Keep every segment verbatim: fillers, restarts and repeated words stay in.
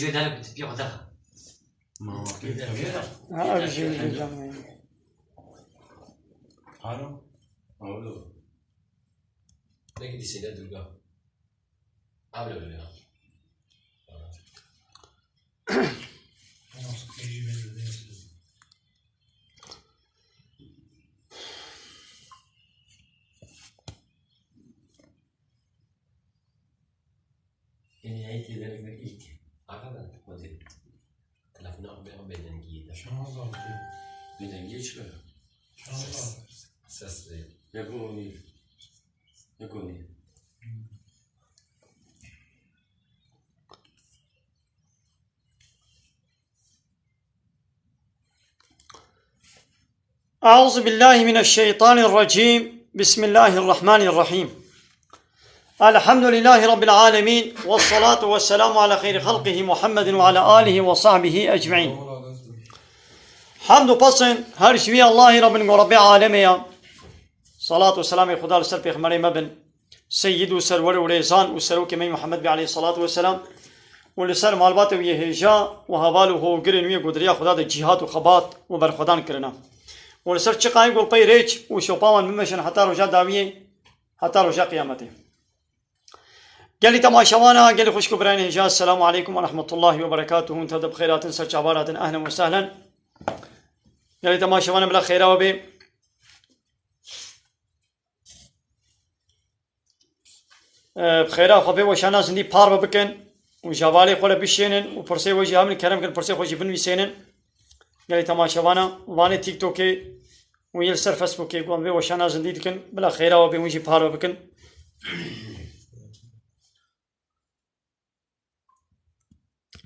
Cüdara bitti, bir oda. Ma, bir de bir de. Ha, bir şey diyeceğim yani. Alo. Alo. Ne gidiyse de Durga. Alo, alo. Hînî heytî demek ilk. Arkadan hadi. Telefonu abi, abi dengiydi. Şanaz abi. Bir dengiye çıkıyor. Şanaz abi. Ses, ses de. Yok, o değil. Yok, o değil. أعوذ بالله من الشيطان الرجيم. بسم الله الرحمن الرحيم. الحمد لله رب العالمين، والصلاة والسلام على خير خلقه محمد وعلى آله وصحبه أجمعين. Hamd û pesn her ji wî Allahî re bin, go Rebbê alemê ya. Salat û selamê Xuda li ser pêxemberê me bin. Seyyid û serwer û rêzan û serokê me Muhammed bî aleyhissalatu vesselam û li ser malbatê wî yê hêja û heval û hogirên wî yê ku di riya Xuda de cîhat û xebat û berxwedan kirine. Û li ser çiqayên ku pey rêç û şopa wan bimeşin heta roja dawiyê, heta roja qiyametê. Gelî temaşevana, gelî xwişk û birayên hêja, Esselamu aleykum ve rahmetullahi ve berekatuhu. Hûn tev de bi xêr hatin, ser çavar hatin, ehlen ve sehlen. Gelî temaşevana, bila xêra we bê. E, bi xêra xwe bê weşana zindî parve bikin û ji hevalê xwe re bişênin û pirsê we jî hemin kerem kin, pirsê xwe jî binivîsênin. Gelê temaşevana, vanê TikTokê û yê li ser Facebookê ku em vê weşana zindî dikin, bila xêra we bê hûn jî parve bikin.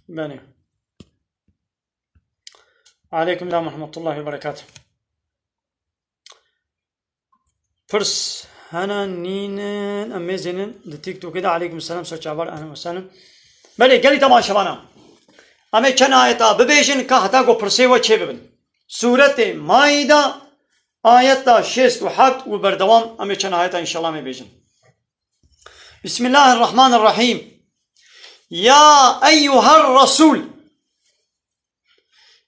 Belê. Aleykum selam ve rahmetullahi ve berekatuh. Pirs hene nînin, em mêzênin di TikTokê de. Aleykum selam, ser çavar, ehlen ve sehlen. Belê, gelî temaşevana. Em ê çend ayeta bibêjin ka heta ku pirsê we çê bibin. Sûretê Maîda, ayeta şêst û heft û berdewam, em ê çend ayeta înşallah em ê bêjin. Bismillahirrahmanirrahîm. Ya eyyuher Resûl.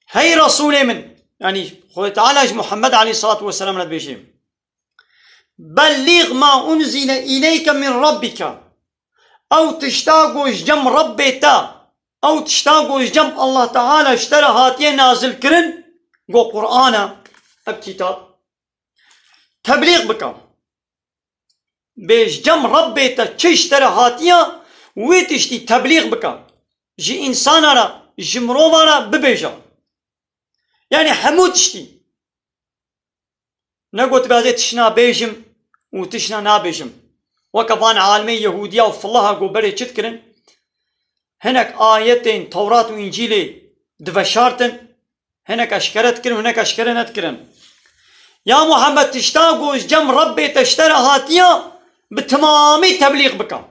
Hey Resûlê min, yanî Xwedê Teala ji Muhammed aleyhissalatu vesselam re dibêje, bellîg ma unzile îleyke min rabbike, ew tişta ku ji cem Rebbê te, ew tişta ku ji cem Allah Teala ji te re hatiye nazil kirin, ku Qur'an e, ev kitab, teblîg bike. Bê ji cem Rebbê te çi ji te re hatiye, wê tiştî teblîg bike. Ji însana re, ji mirova re bibêje. Yanî hemû tiştî. Ne got, "Bazê tişna bêjim û tişna nabêjim." Weke van alimê Yehûdiya û filaha ku berê çi dikirin? Hinek ayetên Tewrat û Încîlê diveşartin, hinek eşkere dikirin, hinek eşkere nedikirin. Ya Muhammed, tişta ku ji cem Rebbê te ji te re hatiye, bi timamî teblîg bike.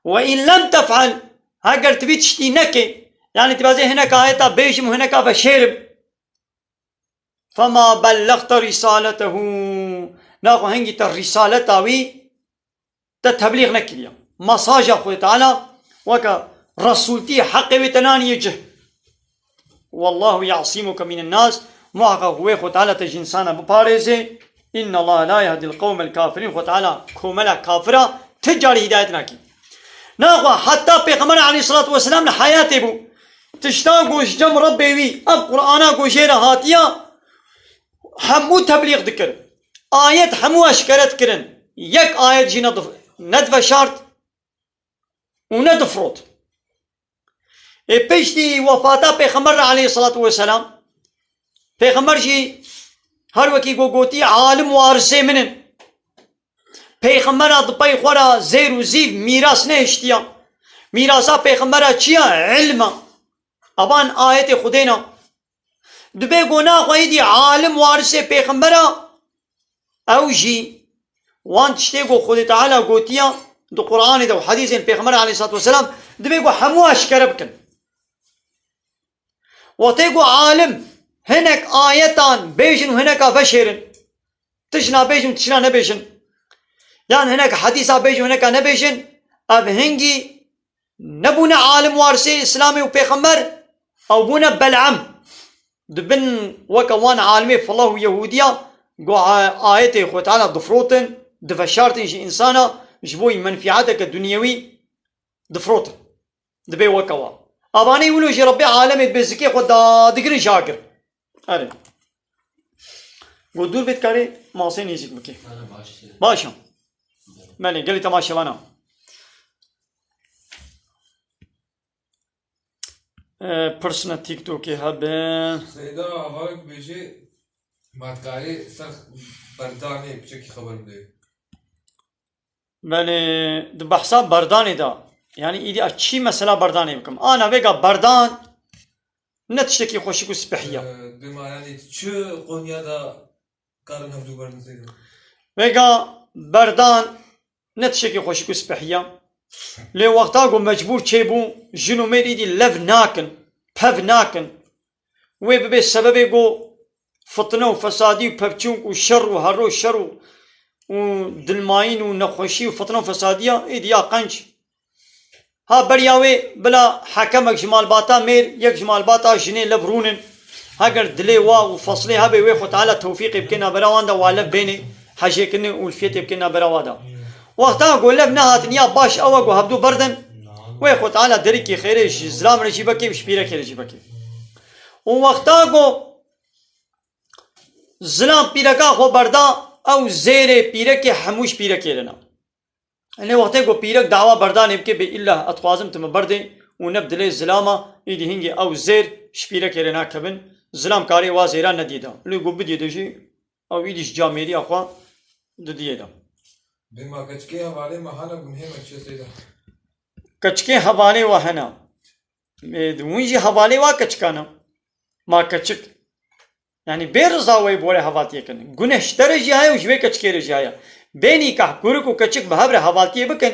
Ve in lem tef'el, heger tu vî tiştî nekê, yanî tu bazê hinek ayeta bêjim û hineka veşêrim, fema bellexte risaletehu, naxwe hingî te risaleta wî te teblîg nekiriye. Mesaja Xwedê Teala weke resûltî heqê wê te naniye cih. Wallahu ya'simuke minen nas, muheqeq wê Xwedê Teala te ji însana biparêze. Inna Allah la yehdil qewmel kafirin, Xwedê Teala komela kafira ti carî hidayet nake. Naxwe heta Pêxember aleyhissalatu vesselam li heyatê bû, tişta ku ji cem Rebbê wî, ev Qur'ana ku jê re hatiya, hemû teblîg dikir. Ayet hemû eşkere dikirin. Yek ayet jî nedif-, nediveşart û nedifrot. Ê piştî wefata Pêxember re aleyhissalatu vesselam, Pêxember jî her wekî ku gotî, alim warisê min in. Pêxembera di pey xwe re zêr û zîv mîras nehiştiya. Mîrasa Pêxembera çi ya? Îlm e. Evan ayetê Xwedê ne. Dibê ku naxwe êdî alim warisê Pêxembera, ew jî wan tiştê ku Xwedê Teala gotiya di Qur'anê de û hedîsên Pêxember aleyhissalatu vesselam, dibê ku hemû eşkere bikin. Wextê ku alim hinek ayetan bêjin û hineka veşêrin, tişna bêjin û tişna nebêjin, yan hinek hedîsa bêjin û hineka nebêjin, ev hingî Nebûne alim warisê Îslamê û pêxember, ew bûne Bel'am. Dibin weke wan alimê filah û Yehûdiya, ku a-, ayetê Xwe Teala difrotin, diveşartin ji însana, ji bo menfîeteke dunyewî difrotin. Dibê weke wa. Abanê wilo jî Rebbê alemê dibê zikê xwe dadigirin ji agir. Erê. Go dûr bê dikarê masê nêzîk bikê. Erê, baş e. Baş e. Belê, gelî temaşevana. E, pirsine TikTokê hebe. Seyda, hevalek bêjê, ma dikarê ser berdanê piçekî xeber bidê. Belê, di behsa berdanê de, yanî îdî ez çi mesela berdanê bikim? Ana vêga berdan ne tiştekî xweşik û spehî ye. Ee, dema yanî çi konuya da karin hevdû berdin seyda? Vêga berdan ne tiştekî xweşik û spehî ye. Lê wexta ku mecbûr çêbû, jin û mêr îdî lev nakin, pev nakin. Wê bibe sebebê ku fitne û fesadî û pevçûk û şer û her roj şer û, û dilmayîn û nexweşî û fitne û fesadiya êdî ya qenc. Ha beriya wê bila hekemek ji malbata mêr, yek ji malbata jinê lev rûnin. Heger dilê wa û feslê hebe wê Xwe Teala tewfîqê bike navbera wan de wa lev bênê, hejêkirinê û ulfiyetê bike navbera wa de. Wexta ku lev nehatin ya baş ew e ku hevdû berdin, wê Xwe Teala derîkî xêrê ji zilam re jî bike û ji pîrekê re jî bike. Û wexta ku zilam pîreka xwe berda, ew zêrê pîrekê hemû ji pîrekê re ne. Lê wextê ku pîrek dawa berdanê bike bê îlla ez dixwazim tu min berdê û ne bi dilê zilama, îdî hingê ew zêr ji pîrekê re nakevin. Zilam karê wa zêra nediyê de. Lê ku bidiyê de jî ew îdî ji camêriya xwe didiyê de. Bê ma keçikê hevalê me hana gunhê me çi seyda? Keçikê hevalê we hene. Ê, di wî jî hevalê wa keçikan e. Ma keçik. Yanî bê riza wê bi were hevaltiyê kin. Guneh ji te re jî heye û ji wê keçikê re jî heye. Bê nîkah kurik û keçik bi hev re hevaltiyê bikin,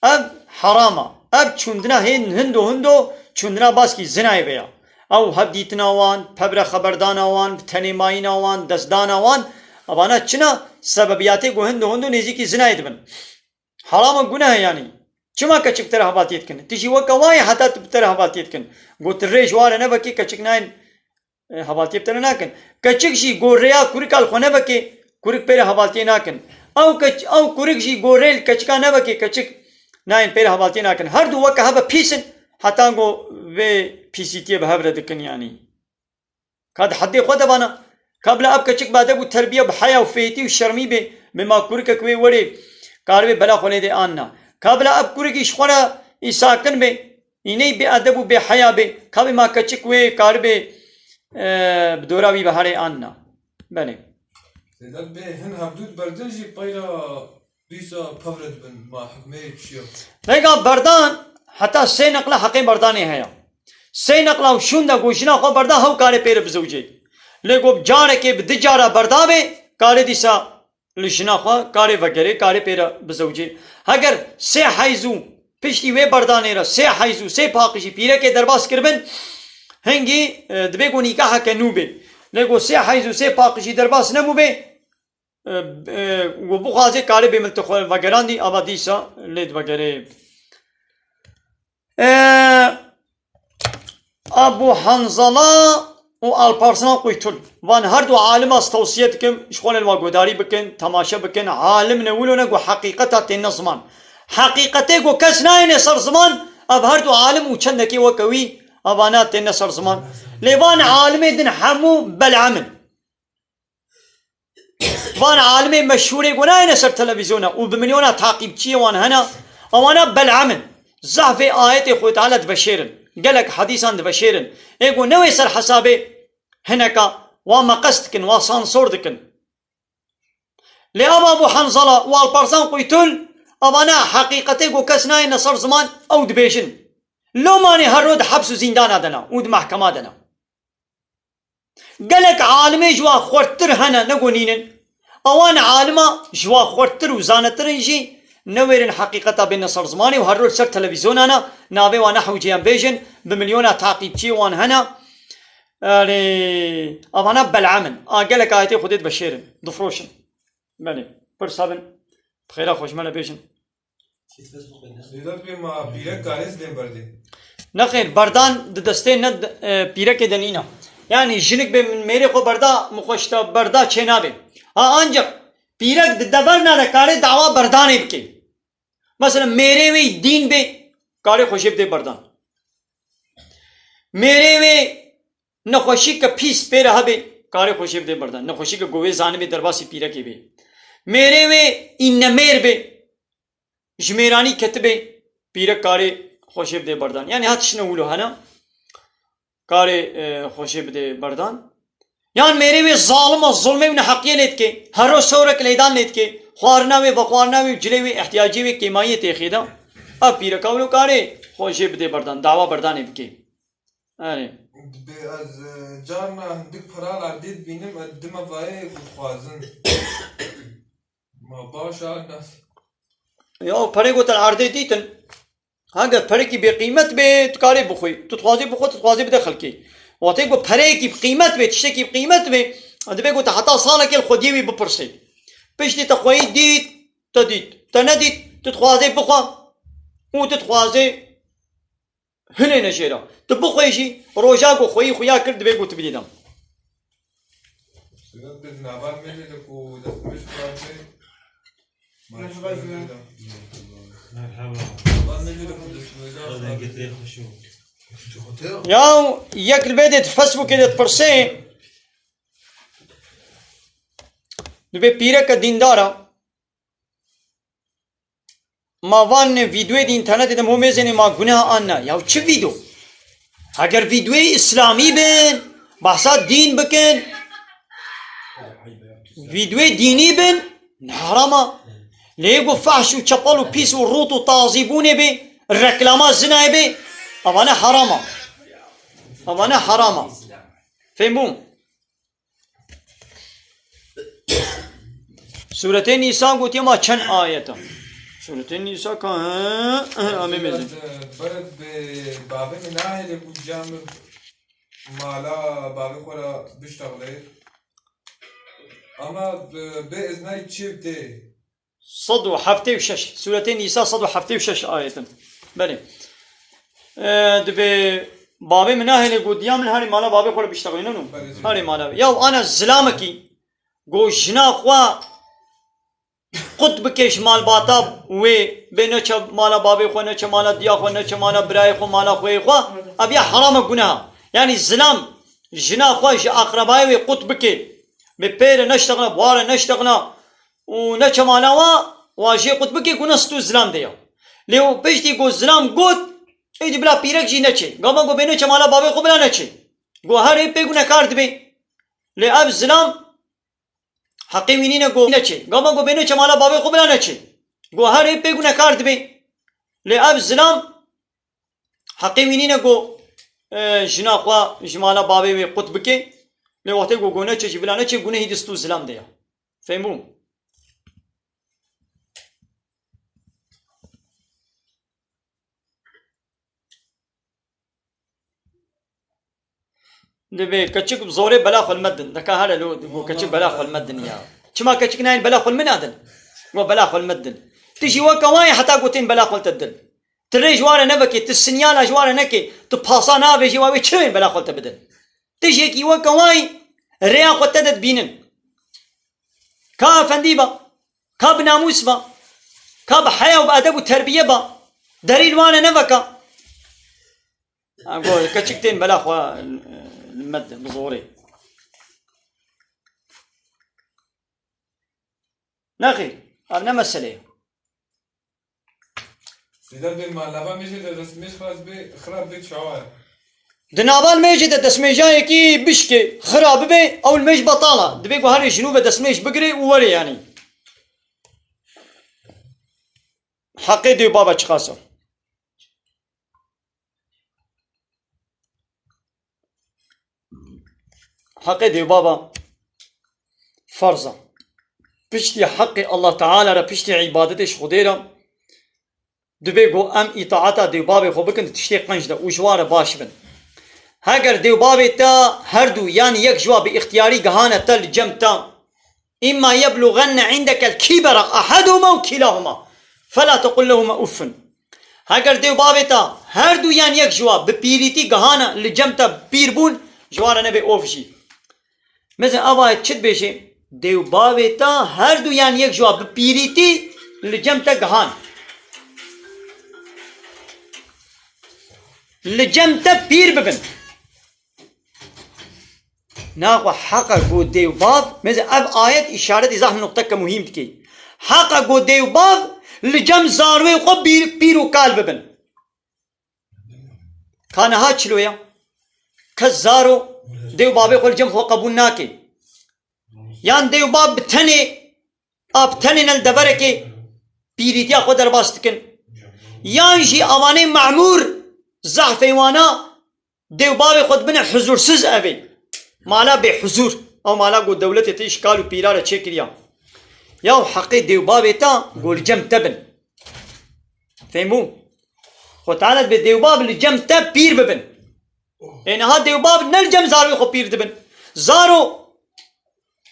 ev heram e. Ev çûndina hên hindo hindo çûndina baskî zinayê ve ya. Ew hevdîtina wan, pevre xeberdana wan, bi tenê mayîna wan, destdana wan, evana çina sebebiyatê ku hindo hindo nêzîkî zinayê dibin. Heram e, guneh e yanî. Çima keçik bi te re hevaltiyê dikin? Tu jî weke wan yê heta tu bi te re hevaltiyê dikin. Got tu rê ji wan re nevekê, keçik nayên, e, hevaltiyê bi te re nakin. Keçik jî got rêya kurika li xwe nevekê, kurik pê re hevaltiyê nakin. Ew keç-, ew kurik jî got rê li keçika nevekê, keçik nayên pê re hevaltiyê nakin. Her du weke hebe pîs in, heta ku vê pîsîtiyê bi hev re dikin yanî. Ka di heddê xwe de vana. Ka bila ev keçik bi edeb û terbiye, bi heya û fêtî û şermî bê, bê ma kurikek wê werê, karibê bela xwe lê dê an na. Ka bila ev kurikî ji xwe re îsakin bê, îney bê edeb û bê heya bê, ka bê ma keçik wê karibê, e, bi dora wî biherê an na. Belê. Seyda bê hin hevdû berdin jî peyra Dîsa pevre dibin, ma hikmê çi ye? Vêga berdan, heta sê neqla heqê berdanê heye. Sê neqla û şûnda ku jina xwe berda, hew karê pê re bizewicê. Lê ku carekê bi du cara berda bê, karê dîsa li jina xwe karê vegerê, karê pê re bizewicê. Heger sê heyz û piştî wê berdanê re sê heyz û sê paqijî pîrekê derbas kiribin, hingî, e, dibê ku nîkaheke nû bê. Lê ku sê heyz û sê paqijî derbas nebûbê, e, e, û bixwazê karê bê min tu xwe vegerandî, ava dîsa lê divegerê. E, Abu Hanzala û Alparslan Quytul. Van her du alima ez tewsiye dikim, ji xwe lê li wa guhdarî bikin, temaşe bikin. Alim ne wilo ne ku heqîqeta têne ziman. Heqîqetê ku kes nayêne ser ziman, ev her du alim û çendekê weke wî, evana têne ser ziman. Lê van alimê din hemû bel'em in. Van alimê meşhûrê ku nayêne ser televîzyona û bi milyona taqîbçiyê wan hene, ewana bel'em in. Zehfê ayetê Xwedê Teala diveşêrin. Gelek hedîsan diveşêrin. Ê ku newê ser hesabê hineka wa meqes dikin, wa sansor dikin. Lê ava Abu Hanzala û Alparslan Quytul, evana heqîqetê ku kes nayêne ser ziman, ew dibêjin. Lomanê her ro di heps û zîndana de ne û di mehkema de ne. Gelek alimê ji wa xwerttir hene, ne ku nînin. Ewan alima ji wa xwerttir û zanettir in jî newêrin heqîqeta bêne ser zimanê û her roj ser televîzyonana navê wan nehewcêyan bêjin, bi milyona taqîbçiyê wan hene. Erê, evana bel'em in. A gelek ayetê Xwedê diveşêrin, difroşin. Belê, pirsa bin, bi xêra xwe ji me re bêjin. Sêdad bê ma pîrek karê zilên berdê. Nexêr, berdan di destê ne d-, e, pîrekê de nîne. Yanî jinik bê min mêrê xwe berda, min xwe ji te berda çênabe. Ha, ancak pîrek di deverna de karê dawa berdanê bike. Mesela mêrê wê dîn bê, karê xwe jê bidê berdan. Mêrê wê nexweşîke pîs pê re hebe, karê xwe jê bidê berdan. Nexweşîke ku wê zanibê derbasî pîrekê bê. Mêrê wê înemêr bê, ji mêranî ketibê, pîrek karê xwe jê bidê berdan. Yanî ha tiştine wilo hene, karê, e, xwe jê bidê berdan. Yan mêrê wê zalim e, zulmê û neheqiyê lê dike, her roj sorek lêdan lê dike, xwarina wê, vexwarina wê û cilê wê, ihtiyacê wê, kêmayiyê têxê de. Ev pîreka wilo karê xwe jê bidê berdan, dawa berdanê bike. Erê. Dibê ez, e, carna hindik pera li erdê dibînim, ez dime vayê ku dixwazin. Ma baş a nas. Ya perê ku te li erdê dîtin, heger perekî bêqîmet bê, tu karê bixwî. Tu dixwazî bixwe, tu dixwazî bide xelkê. Wextê ku pereyekî bi qîmet bê, tiştekî bi qîmet bê, divê ku te heta salekê li xwediyê wî bipirsê. Piştî te xweyî dît, te dît. Te nedît, tu dixwazê bixwe û tu dixwazê hinê ne jê re. Tu bixwê jî, roja ku xweyî xuya kir, divê ku tu bidî dem. Sêdad bê di nava mêjê de ku destmêj xirab bê. Merhaba ji we. Merhaba. Nava mêjê de ku destmêja xirab bê. Ya yek li vê dê di Facebookê de dipirsê, dibê pîreke dîndar e. Ma van vîdyoyê di înternetê de hûn mêzênê ma guneha an na. Ya çi vîdyo? Heger vîdyoyê îslamî bin, behsa dîn bikin, vîdyoyê dînî bin, ne herama. Lê ku fehş û çepel û pîs û rût û tazîbûnê bê, reklama zinayê bê, evane herama. Evane herama. Fêm bû? Sûretê Nîsa gotiye ma çend ayet e? Sûretê Nîsa ka, he, he, amê mezin. Beret bi bavê min nahêle ku ciya min mala bavê xwe re biştexile. Ama bi, bi iznayê çi tê? Sed û heftê û şeş. Sûretê Nîsa sed û heftê û şeş ayet in. Belê. E, dibê bavê min nahêle ku diya min herê mala bavê xwe re biştexînin û herê mala wê. Ya ana zilamekî ku jina xwe qut bike ji malbata wê, bê neçe mala bavê xwe, neçe mala diya xwe, neçe mala birayê xwe, mala xweyê xwe, ev ya heram e, guneha. Yanî zilam jina xwe ji aqrebayê wê qut bike, bê pê re neştexile, bi wa re neştexile, û neçe mala wa, wa jê qut bike, guna stû zilam de ya. Lê û piştî ku zilam got, êdî bila pîrek jî neçe. Gava ku bê neçe mala bavê xwe bila neçe. Go herê pê gunekar dibe. Lê ev zilam heqê wî nîne ku neçe. Gava ku bê neçe mala bavê xwe bila neçe. Go herê pê gunekar dibe. Lê ev zilam heqê wî nîne ku, e, jina xwe ji mala bavê wê qut bike. Lê wextê ku go neçe jî bila neçe, gunehî di stû zilam de ya. Fêm bû? Dibê keçik bi zorê bela xwe li me din. Deka hele lo, dibê keçik bela xwe li me din ya. Çima keçik nayên bela xwe li min nadin? Wa bela xwe li me din. Tu jî weke wan yî heta ku tên bela xwe li te din. Tu rê ji wan re nevekê, tu sinyala ji wan re nekê, tu pasa navêjî, wa wê çi wên bela xwe li te bidin? Tu jî yekî weke wan yî rêya xwe te de dibînin. Ka efendî be, ka bi namûs be, ka bi heya û bi edeb û terbiye be, derî li wan re neveke. Ha, go, keçik tên bela xwe, e, li me de, bi zorê. Nexêr, ev ne mesele ye. Sêdad bê, ma nava mêjê de destmêj xirab bê, xirab bê çawa ye? Di nava mêjê de destmêjayekî bişkê, xira bibe, ew mêj betal e. Divê ku herê ji nû ve destmêj bigirê û werê yanî. Heqê dê û baba çiqas e? Heqê dê û baba ferz e. Piştî heqê Allah Teala re, piştî îbadetê ji Xwedê re, divê ku em îtaeta dê û babê xwe bikin di tiştê qenc de û ji wan re baş bin. Heger dê û babê te her du yan yek ji wan bi îxtiyarî gihane te li cem te, Îmma yebluganne indeke l-kibera ahaduhuma ew kilahuma. Fela tequl lehuma uffin. Heger dê û bavê te her du yan yek ji wa bi pîrîtî gihana li cem te pîr bûn, ji wan re nebe of jî. Mezin ev ayet çi dibêje? Dê û bavê te her du yan yek ji wa bi pîrîtî li cem te gihan. Li cem te pîr bibin. Naxwe heqa ku dê û bav, mezin ev ayet îşaretî zehf nuqteke muhîm dike. Heqa ku dê û bav li cem zarwê xwe pîr, pîr û kal bibin. Ka niha çilo ye? Kes zaro dê û bavê xwe li cem xwe qebûl nake. Yan dê û bav bi tenê, a bi tenê ne li deverekê pîrîtiya xwe derbas dikin. Yan jî avanê memûr zehfê wana dê û bavê xwe dibine huzûrsiz evê. Mala bêhuzûr. Ew mala ku dewletê te îşkal û pîra re çêkiriya. Ya heqê dê û bavê te ku li cem te bin. Fehmû? Xwe Teala dibê dê û bav li cem te pîr bibin. Ê niha dê û bav ne li cem zarwê xwe pîr dibin. Zaro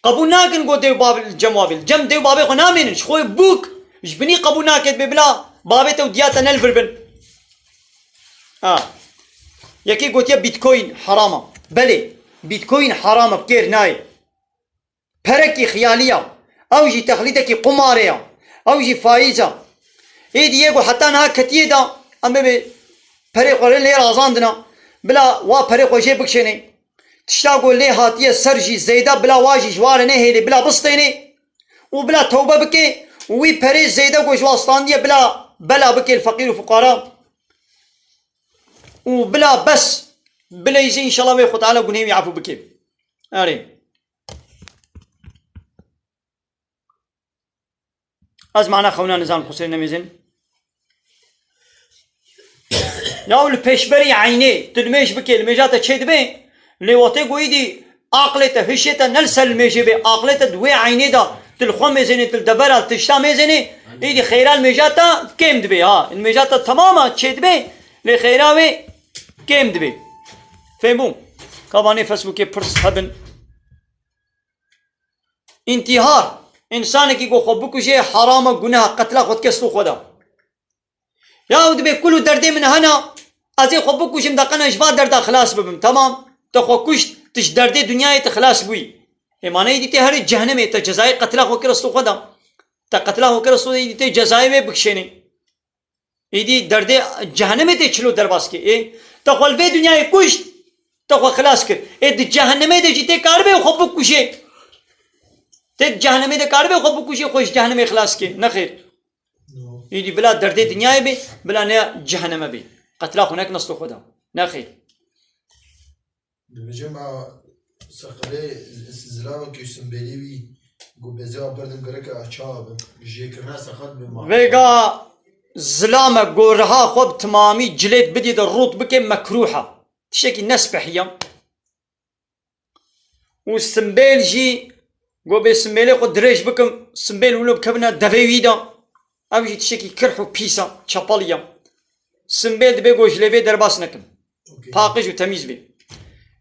qebûl nakin ku dê û bav li cem wa bê. Li cem dê û bavê xwe namênin. Ji xwe bûk ji binî qebûl nake dibê bila bavê te û diya te ne li vir bin. Ha. Yekê gotiye Bitcoin heram e. Belê, Bitcoin heram e, bi kêr nayê. Perekî xiyalî ya. Ew jî texlîdekî qumarê ya. Ew jî faîz e. Êdî yê ku heta niha ketiye da, em bibê perê xwe lê razandina. Bila wa perê xwe jê bikişênê. Tişta ku lê hatiye ser jî zêde bila wa jî ji wa re nehêlê, bila bistênê. Û bila tewbe bike û wî perê zêde ku ji wa standiye bila bela bike li feqîr û fuqara. Û bila bes bileyzê înşallah wê Xwe Teala gunehê wî efû bike. Erê. Ez mana xewna nizanim, Xuseyr nemêzin. Ya li pêşberî eynê, tu limêj bikê, limêja te çê dibe, lê wextê ku îdî aqlê te, hişê te ne li ser limêjê be, aqlê te di wê eynê de, tu li xwe mêzênê, tu li devera, tu tişta mêzênê, îdî xeyra limêja te kêm dibe, ha. Limêja te temama çê dibe, lê xeyra wê kêm dibe. Fehmû? Ka vanê Facebookê pirs hebin. Întîhar, însanekî ku xwe bikuje, heram e, guneh e, qetla xwe dike stû xwe de. Ya ew dibê kul û derdê min hene, ez ê xwe bikujim, de qena ji va derda xilas bibim. Temam, te xwe kuşt, tu ji derdê dinyayê tu xilas bûyî. Ê maneyê dî tê herê cehennemê, te cezayê qetla xwe kir stû xwe de. Te qetla xwe kir stû de, îdî tê cezayê wê bikişênê. Îdî derdê cehennemê tê çilo derbas kê. Ê, te xwe li vê dinyayê kuşt, te xwe xilas kir. Ê, di cehennemê de jî tê karibê xwe bikujê. Tê di cehennemê de karibê xwe bikujê, xwe ji cehennemê xilas kê. Nexêr. Îdî bila derdê dinyayê bê, bila ne cehenneme bê. Qetla xwe nekine stû xwe de. Nexêr. Dibêje ma seqelê zilamekî û simbêlî wî ku bezê wa berdim gereke aça bin. Jêkirina seqet bi ma. Vêga zilame ku riha xwe bi timamî cilêt bidî de rût bike mekrûh e. Tiştekî nespehî ye. Û simbêl jî, go bê simbêlê xwe dirêj bikim, simbêl wilo bikevine devê wî de. Ev jî tiştekî kirh û pîs e, çepelî ye. Simbêl dibê go ji lêvê derbas nekim. Okey. Paqij û temîz bê.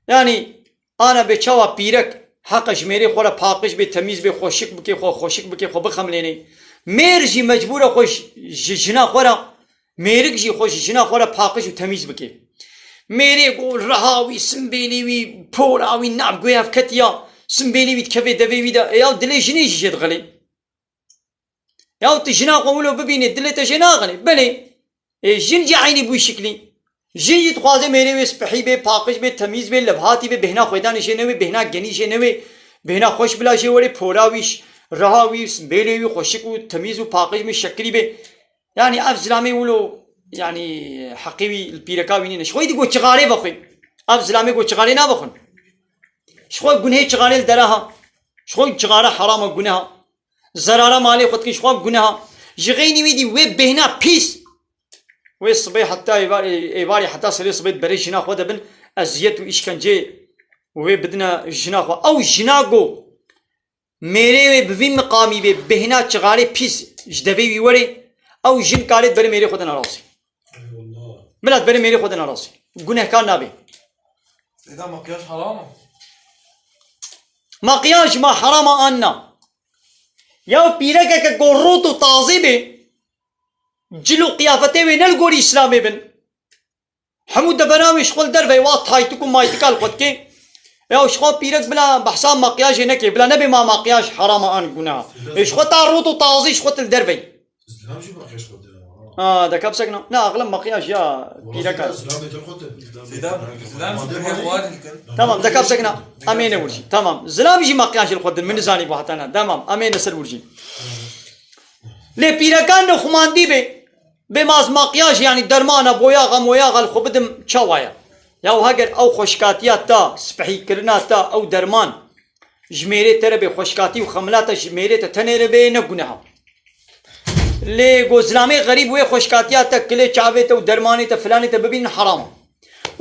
Yanî, ana bê çawa pîrek heqe ji mêrê xwe re paqij bê, temîz bê, xweşik bike, xwe xweşik bike, xwe bixemlênê. Mêr jî mecbûr e xwe ji, ji jina xwe re Mêrik jî xwe ji jina xwe re paqij û temîz bike. Mêrê ku riha wî, simbêlê wî, pora wî nav guhê hev ketiya, simbêlê wî dikeve devê wî de, ya dilê jinê jî jê dixelê. Ya tu jina xwe wilo bibînê, dilê te jê naxelê. Belê, ê, jin jî eynî bû şiklî. Jin jî dixwaze mêrê wê spehî bê, paqij bê, temîz bê, levhatî bê, bêhna xwedanê jê newê, bêhna genî jê newê, bêhna xweş bila jê werê, pora wî, riha wî, simbêlê wî xweşik û temîz û paqij bê, şekilî bê. Yanî ev zilamê wilo, yanî heqê wî li pîreka wî nîne. Ji xwe dî go çixarê vexwe. Ev zilamê go çixarê navexwin. Ji xwe gunhê çixarê li dera ha. Ji xwe çixare herama guneha. Zerara malê xwe dikin ji xwe guneha. Ji xeynî wî dî wê bêhna pîs. Wê sibê heta êvar-, êvarê heta serê sibê berê jina xwe de bin. Eziyet û îşkencê wê bidine jina xwe. Ew jina go Mêrê wê bi vî miqamî bê bêhna çixarê pîs ji devê wî werê, ew jin karê berê mêrê xwe de nerazî. Eyvallah. Bila berê mêrê xwe de nerazî. Gunehkar nabê. Seyda, makyaj haram e? Makyaj ma haram e an na? Ya pîrekeke ku rût û tazî bê, cil û qiyafetê wê ne li gorî Îslamê bin. Hemû devera wê ji xwe li derve ye, wa taytik û maytika li xwe dike. Ya ji xwe pîrek bila behsa makyajê neke, bila nebe ma makyaj herama an guneha. Ê ji xwe ta rût û tazî ji xwe til derve ye. Zilam jî makyaj xwe dira. Ha, deka bi sekna. Ne, axlem makyaj ya pîrek a. Zilam bêtir xwe te. Zilam, zilam ji xwe dikin. Tamam, deka bi sekna. Em ê ne wirjî. Tamam. Zilam jî makyaj li xwe din. Min nizanî bu heta ne. Tamam. Em ê ne ser wirjî. Lê pîrekan ne xumandî be. Bê ma ez makyaj, yanî dermana, boyaxa, moyaxa li xwe bidim, çawa ye? Ya heger ew xweşkatiya te, spehîkirina te, ew derman ji mêrê te re bê, xweşkatî û xemla te ji mêrê te tenê re bê, ne guneha. Lê go zilamê xerîb wê xweşkatiya te, kilê çavê te û dermanê te, filanê te bibînin, heram e.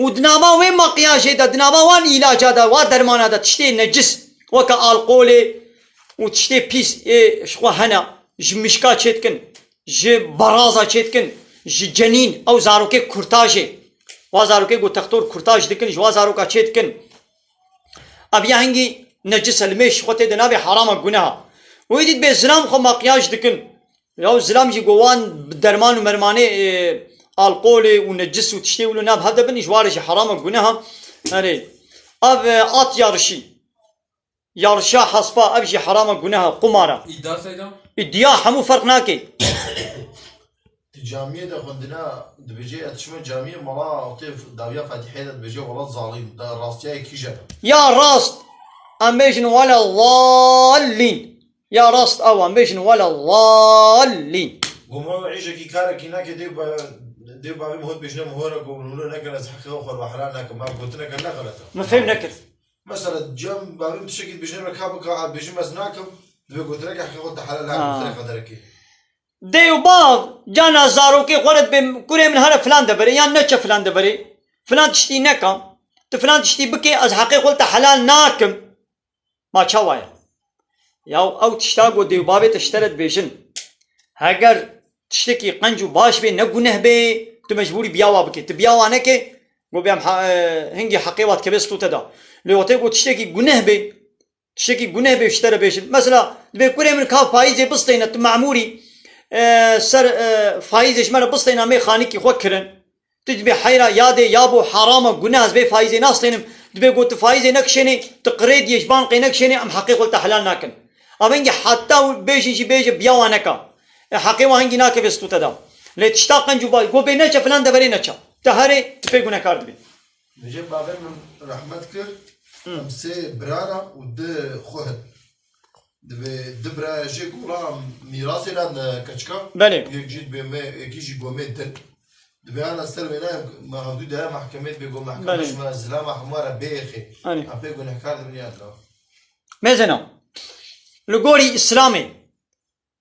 Û di nava wê makyajê de, di nava wan îlaca de, wa dermana de tiştê necis, weke alkolê û tiştê pîs ê ji xwe hene, ji mişka çêdikin, ji baraza çêdikin, ji cenîn, ew zarokê kurtajê. Wa zarokê ku textor kurtaj dikin, ji wa zaroka çêdikin. Ev ya hingî necis e, li mêj xwe tê de nabê, herama, guneha. Wê dît bê zilam xwe makyaj dikin. Ya zilam jî ku wan bi derman û mermanê, e, alkolê û necis û tiştê wilo nav hev de bin, ji wa re jî herama, guneha. Erê. Ev, e, at yarişî. Yarışa hespa, ev jî herama, guneha, qumara. Îdia seyda? Îdia hemû ferq nake. Di camiyê de xwendina dibêje, ya tişme camiyê mala, tê dawiya Fatihê de dibêje, wela zalim, da rastiya yekî jene. Ya rast, em bêjin wela zallîn. Ya rast ew, em bêjin wela zallîn. Goma we îşekî karekî nake, dê ba-, dê bavê min hot bêjine min hora ku min wilo nekir, ez heqê xwe xwe helal nakim, ma gotineke ne xelet e. Min fêm nekir. Mesela, cem bavê min tiştekî dibêjine min ka bika, a bêjim ez nakim, divê gotineke heqê xwe te helal nakim, Ha. Xirê qederekê. Dê û bav, cana zarokê xwe re dibê kurê min here filan deverê, yan neçe filan deverê, filan tiştî neka, tu filan tiştî bikê, ez heqê xwe li te helal nakim. Ma çawa ye? Ya ew tişta ku dê û bavê te ji te re dibêjin, heger tiştekî qenc û baş bê, ne guneh bê, tu mecbûrî biya wa bikê. Tu biya wa nekê, ku bê em ha-, e, hingî heqê wa dikeve stû te da. Lê wextê ku tiştekî guneh bê, tiştekî guneh bê ji te re bêjin. Mesela, dibê kurê min ka faîzê bistêne, tu memûrî, e, ser, e, faîzê ji me re bistêne, em ê xanikî xwe kirin. Tu dibê heyra, ya dê, ya bo, herama, guneh, ez vê faîzê nastênim. Dibê got, tu faîzê nekişênê, tu qirêdiyê ji bankê nekişênê, em heqê xwe li te helal nakin. Ev hingî heta bêjin jî bêje, biya wa neka. E, heqê wa hingî nakeve stû te da. Lê tişta qenc û baş, got bê neçe filan deverê neçe. Te herê, tu pê gunehkar dibî. Dibêje bavê min rehmet kir, Hı. Em sê bira ne û du xwe hin. Dibê du birayê jê gola mîrasê lan, e, keçika. Belê. Yek jî dibê me, yekî jî gomê din. Dibê ana ser wêna me hevdû dere mehkemê dibê go mehkeme Belê. Ji me zilama hema re bêxê. Belê. Em pê gunehkar dibin ya dira. Mêzena. Li gorî Îslamê,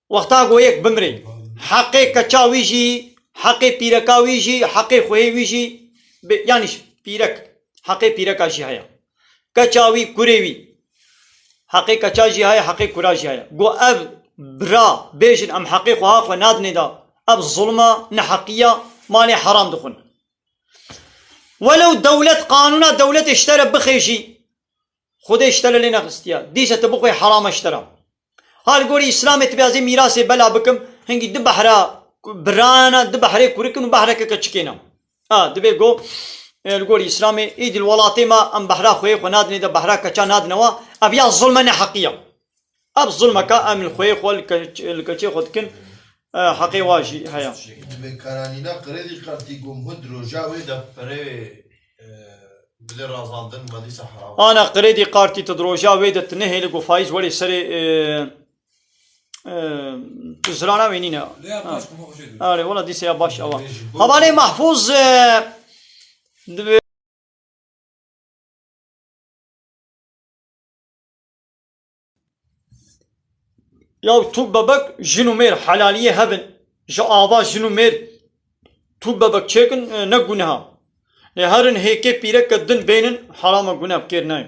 wexta ku yek bimrê, heqê keça wî jî, heqê pîreka wî jî, heqê xweyê wî jî, bi-, yanî pîrek, heqê pîreka jî heye. Keça wî, kurê wî. Heqê keça jî heye, heqê kura jî heye. Got ev bira bêjin em heqê xwe ha xwe nadinê da. Ev zulma, neheqiya, malê heram dixwin. Welew dewlet, qanûna dewletê ji te re bixê jî, Xwedê ji te re lê nexistiya. Dîse tu bixwê herame ji te re. Ha li gorî Îslamê tu bê ez ê mîrasê bela bikim, hingî du behra birana, du behrê kurik in û behreke keçikê ne. Ha, dibê go, e, li gorî Îslamê, îdî li welatê me em behra xweyê xwe nadinê de, behra keça nadine wa, ev ya zulme, neheqiya. Ev zulmeka em li xweyê xwe, li ke-, li keçê xwe dikin, e, heqê wa jî heye. Dibê karanîna kredî kartî gom hûn di roja wê de perê, e, bide razandin, me dîsa heram. Ana kredî kartî tu di roja wê de tu nehêlî ku faîz werê serê, e, e, tu zirana wê nîne. Lê ya Ha. baş kuma xwe jê dû. Are, wela dîsa ya baş ewa. Dibê ji bo Hevalê Mahfûz, e, dibê Ya tu bebek jin û mêr helaliyê hebin, ji ava jin û mêr tu bebek çêkin, e, ne guneha. Lê herin hêkê pîreke din bênin, herama, guneh bi kêr nayê.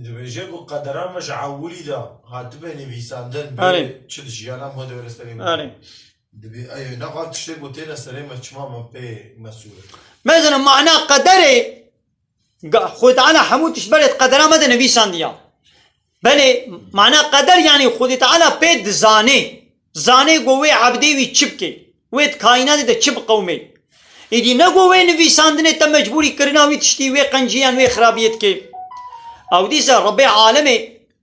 Dibêje ku qedera me ji ewilî de hatibe nivîsandin, Erê. bê çi di jiyana me de were serê me. Erê. Dibê, ey, nexwe tiştê ku têne serê me, çima me pê mesûl? Mezene mana qederê, ga-, Xwedê Teala hemû tişt berê di qedera me de nivîsandiya. Belê, mana qeder, yanî Xwedê Teala pê dizanê. Zanê ku wê ebdê wî çi bike. Wê di kaînatê de çi biqewimê? Êdî ne ku wê nivîsandinê te mecbûrî kirina wî tiştî, wê qencî yan wê xirabiyê dikê. Ew dîsa Rebbê alemê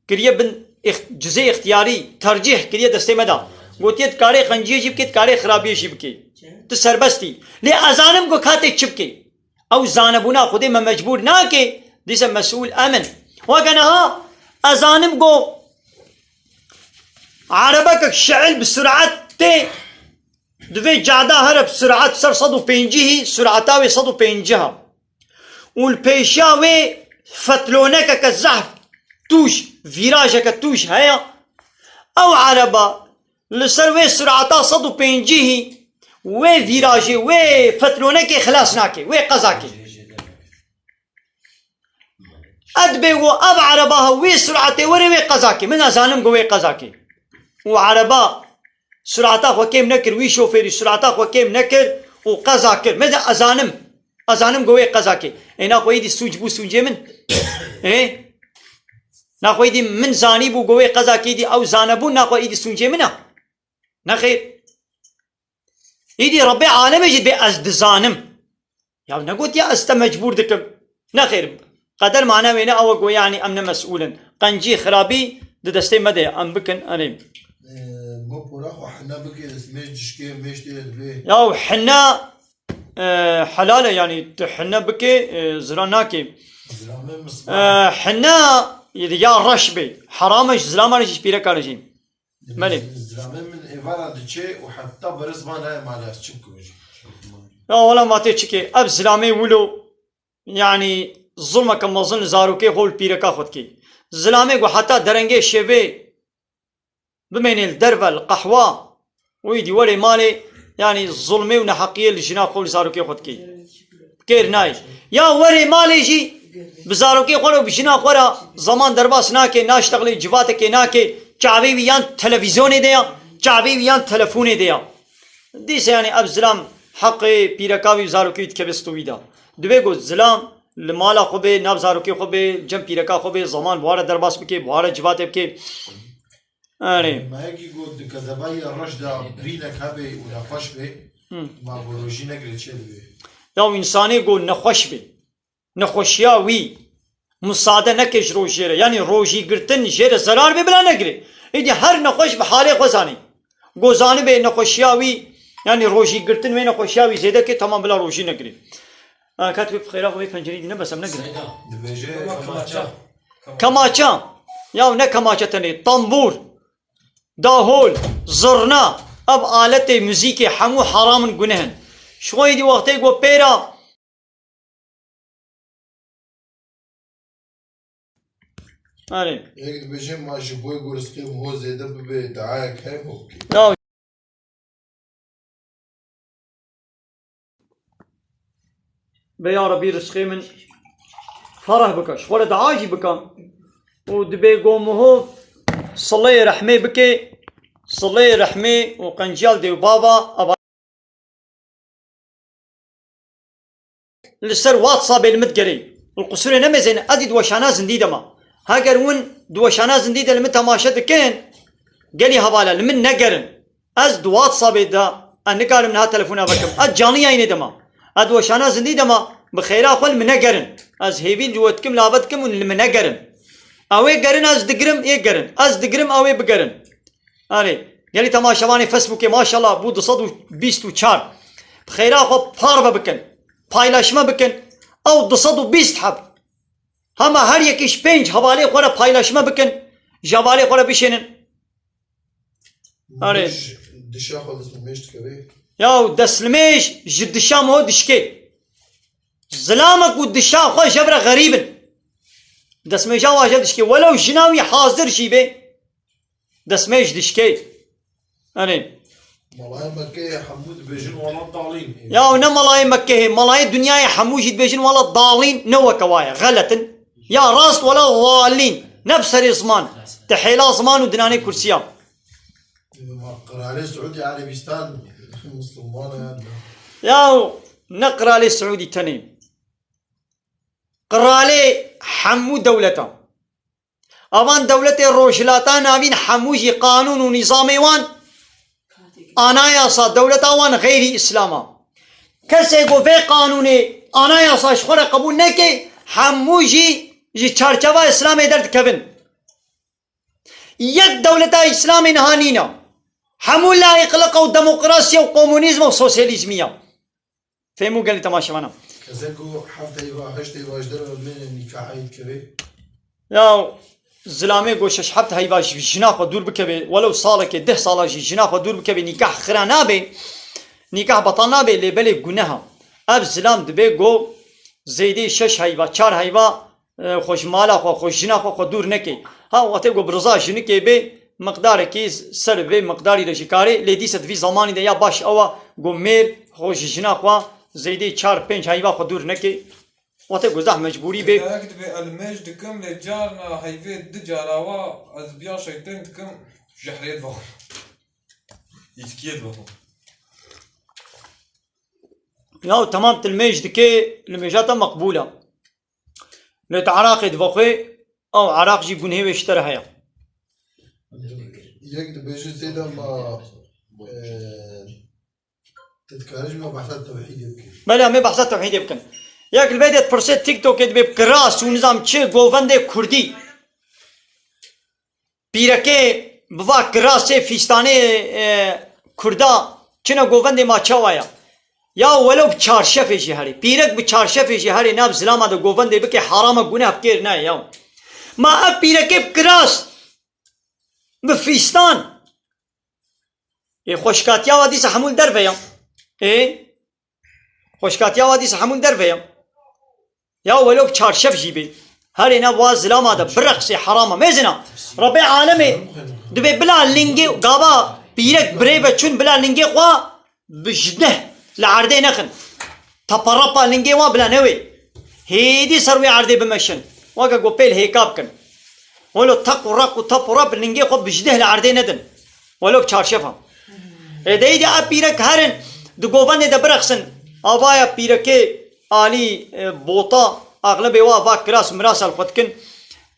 kiriye bin îx-, cizê îxtiyarî, tercîh kiriye destê me de. Gotiye dikarê qenciyê jî bikê, dikarê xirabiyê jî bikê. Tu serbest î. Lê ez zanim ku katê çi bikê. Ew zanebûna Xwedê me mecbûr nake, dîse mesûl em in. Weke niha ez zanim ku erebekek şi'il bi surat tê, di vê cada here bi surat ser sed û pêncî, surata wê sed û pêncî ha. Û li pêşiya wê fetlonekeke zehf tûj, vîrajeke tûj heye. Ew ereba li ser wê surata sed û pêncî wê vîrajê, wê fetlonekê xilas nake, wê qeza ke. Edibê ku ev ereba ha wê suratê were wê qeza ke. Min ez zanim ku wê qeza ke. Û ereba surata xwe kêm nekir, wî şofêrî surata xwe kêm nekir û qeza kir. Min ez zanim. Ez zanim ku wê qeza ke. Ê naxwe êdî sûc bû sûcê min. Ê? Naxwe êdî min zanîbû ku wê qeza ke, êdî ew zanebûn naxwe êdî sûcê min e. Nexêr. Îdî Rebbê alemê jî dibê ez dizanim. Ya negotiye ez te mecbûr dikim. Nexêr. Qeder mana wê ne ew e ku yanî em ne mesûl in. Qencî xirabî di destê me de ye. Em bikin, erê. Ee, ma pora xwe hene bike, destmêj dişkê, mêj tê dibê. Ya hene, e, helal e, yanî tu hene bike, e, ziran nake. Zilamê misbah. E, hene ya reş be. Heram e ji zilama re jî, ji pîreka re jî. Belê. Zilamê min êvara diçe û heta beriz van nayê malê, ez çi bikim jî? Ya wela ma tê çi kê? Ev zilamê wilo, yanî zulmeke mezin li zarokê xwe û li pîreka xwe dikê. Zilamê ku heta derengê şevê bimênê li derve li qehwa û êdî werê malê, yanî zulmê û neheqiyê li jina xwe û li zarokê xwe dikê. Kêr nayê. Ya werê malê jî bi zarokê xwe re û bi jina xwe re zaman derbas nake, naştexlê, civatekê nake, çavê wî yan televîzyonê de ya, çavê wî yan telefonê de ya. Dîse yanî ev zilam heqê pîreka wî û zarokê wî dikeve stû wî de. Divê ku zilam li mala xwe bê, nav zarokê xwe bê, cem pîreka xwe bê, zaman bi wa re derbas bike, bi wa re civatê bike. Erê. Mayekî ku di kezeba yê reş de birînek hebe û nexweş be, Hı. ma ku rojî negire çê dibe? Ya û însanê ku nexweş be, nexweşiya wî musade neke ji rojê re, yanî rojî girtin jê re zerar be, bila negire. Êdî her nexweş bi halê xwe zanî. Ku zanibe nexweşiya wî, yanî rojî girtin wê nexweşiya wî zêde ke, tamam, bila rojî negire. Ha, ket wê bi xêra xwe wê pencereyê dîne, bes em negire. Seyda. Dibêje kemaça. Kemaça. Ya ne kemaça tenê, tambûr, dahol, zurna, ev aletê muzîkê hemû haram in, guneh in. Ji xwe êdî wextê ku pêra. Erê. Yek dibêje ma ji bo ku rizqê min ho zêde bibe, diayek heye bo bike. Ya. Be ya Rebî rizqê min fereh bike. Ji xwe re dua jî bike. Û dibê ku min ho sileyê rehmê bike, sileyê rehmê û qenciya li dê û bava, ava li ser WhatsAppê li min digerê. Li qusûrê nemêzên, ez dî di weşana zindî de ma. Heger win di weşana zindî de li min temaşe dikin, gelî hevala li min negerin. Ez di WhatsAppê de, ez nikarim niha telefona vekim. Ez canî yayînê de ma. Ez di weşana zindî de ma, bi xêra xwe li min negerin. Ez hêvî li we dikim, lave dikim û li min negerin. Ew ê gerin, ez digirim, ê gerin. Ez digirim, ew ê bigerin. Erê, gelî temaşevanê Facebookê maşallah bû du sed û bîst û çar. Bi xêra xwe parve bikin. Paylaşme bikin. Ew du sed û bîst heb. Hema her yekî ji pênc hevalê xwe re paylaşme bikin. Ji hevalê xwe re bişênin. Erê. Dişa xwe destmêj dikeve. Ya destmêj ji dişa min ho dişkê. Zilamek û dişa xwe ji hev re xerîb in. Destmêja wa ji hev dişkê. Welew jina wî hazir jî be. Destmêj dişkê. Erê. Malayê Mekkeyê hemû dibêjin wela dalîn. Ya ne malayê Mekkeyê, malayê dinyayê hemû jî dibêjin wela dalîn, ne weke wa ye, xelet in. Ya rast wela dalîn, ne bi serê ziman. Di hêla ziman û dinanê kursiya. Qiralê Siûdî Erebîstan Misilman e ya ne? Ya ne Qiralê Siûdî tenê. Qiralê hemû dewletan. Avan dewletê Rojhilata Navîn hemû jî qanûn û nîzamê wan Anayasa dewleta wan xeyrî Îslam a. Kesê ku vê qanûnê anayasa ji xwe re qebûl neke, hemû jî ji çarçeva Îslamê derdikevin. Yek dewleta Îslamê niha nîne. Hemû layiqliqa û demokrasiya û komunîzm û sosyalîzmiya. Fêm û gelî temaşevana. Kesê ku heft heyva, heşt heyva ji derve bimêne nîkahê dikeve? Ya zilamê ku şeş heft heyva ji jina xwe dûr bikeve, welew salekê, deh sala jî jina xwe dûr bikeve, nîkah xira nabe, nîkah betal nabe, lê belê guneha. Ev zilam dibe ku zêdê şeş heyva, çar heyva, e, xwe ji mala xwe, xwe ji jina xwe, xwe dûr neke. Ha, wextê ku bi riza jinikê bê, miqdarekî ser vê miqdarî de jî karê, lê dîsa di vî zemanî de ya baş ew a ku mêr xwe ji jina xwe zêdê çar pênc heyva xwe dûr neke. Wextê ku zehf mecbûrî bê. Hidayek dibê, ez mêj dikim, lê carna heyvê di cara wa ez biya şeytên dikim, jehrê dixwim. Îçkiyê dixwim. Ya temam, tu li mêj dikê, li mêja te meqbûl e. Lê tu eraqê divexwê, ew eraq jî gunhê wê ji te re heye. Yek dibêje zêde ma, e, tu dikarî ji me behsa tewhîdê bikî. Belê, em ê behsa tewhîdê bikin. Yek li vê dê dipirsê TikTokê dibê kiras û nizam çi govendê kurdî. Pîrekê bi va kirasê fîstanê, e, kurda çine govendê ma çawa ya? Ya welew bi çarşefê jî herê. Pîrek bi çarşefê jî herê nav zilama de govendê bike, harama guneh bi kêr nayê ya. Ma ev pîrekê bi kiras, bi fîstan. Ê xweşkatiya wa dîsa hemû li derve ya. Ê xweşkatiya wa dîsa hemû li derve ya. Ya welo bi çarşef jî bê. Herê ne wa zilama de bireqsê, herama. Mêzina. Rebê alemê dibê bila lingê gava pîrek birê ve çûn bila lingê xwe bi ji deh li erdê nexin. Taparapa lingê wan bila newê. Hêdî ser wê erdê bimeşin. Weke ku pêl hêka bikin. Welo teq û req û tap û rep lingê xwe bi ji deh li erdê nedin. Welo bi çarşefa. Ê deyî de ev pîrek herin di govendê de bireqsin. Avaya pîrekê alî, e, bota, axlebê wa va kiras mirasa li xwe dikin.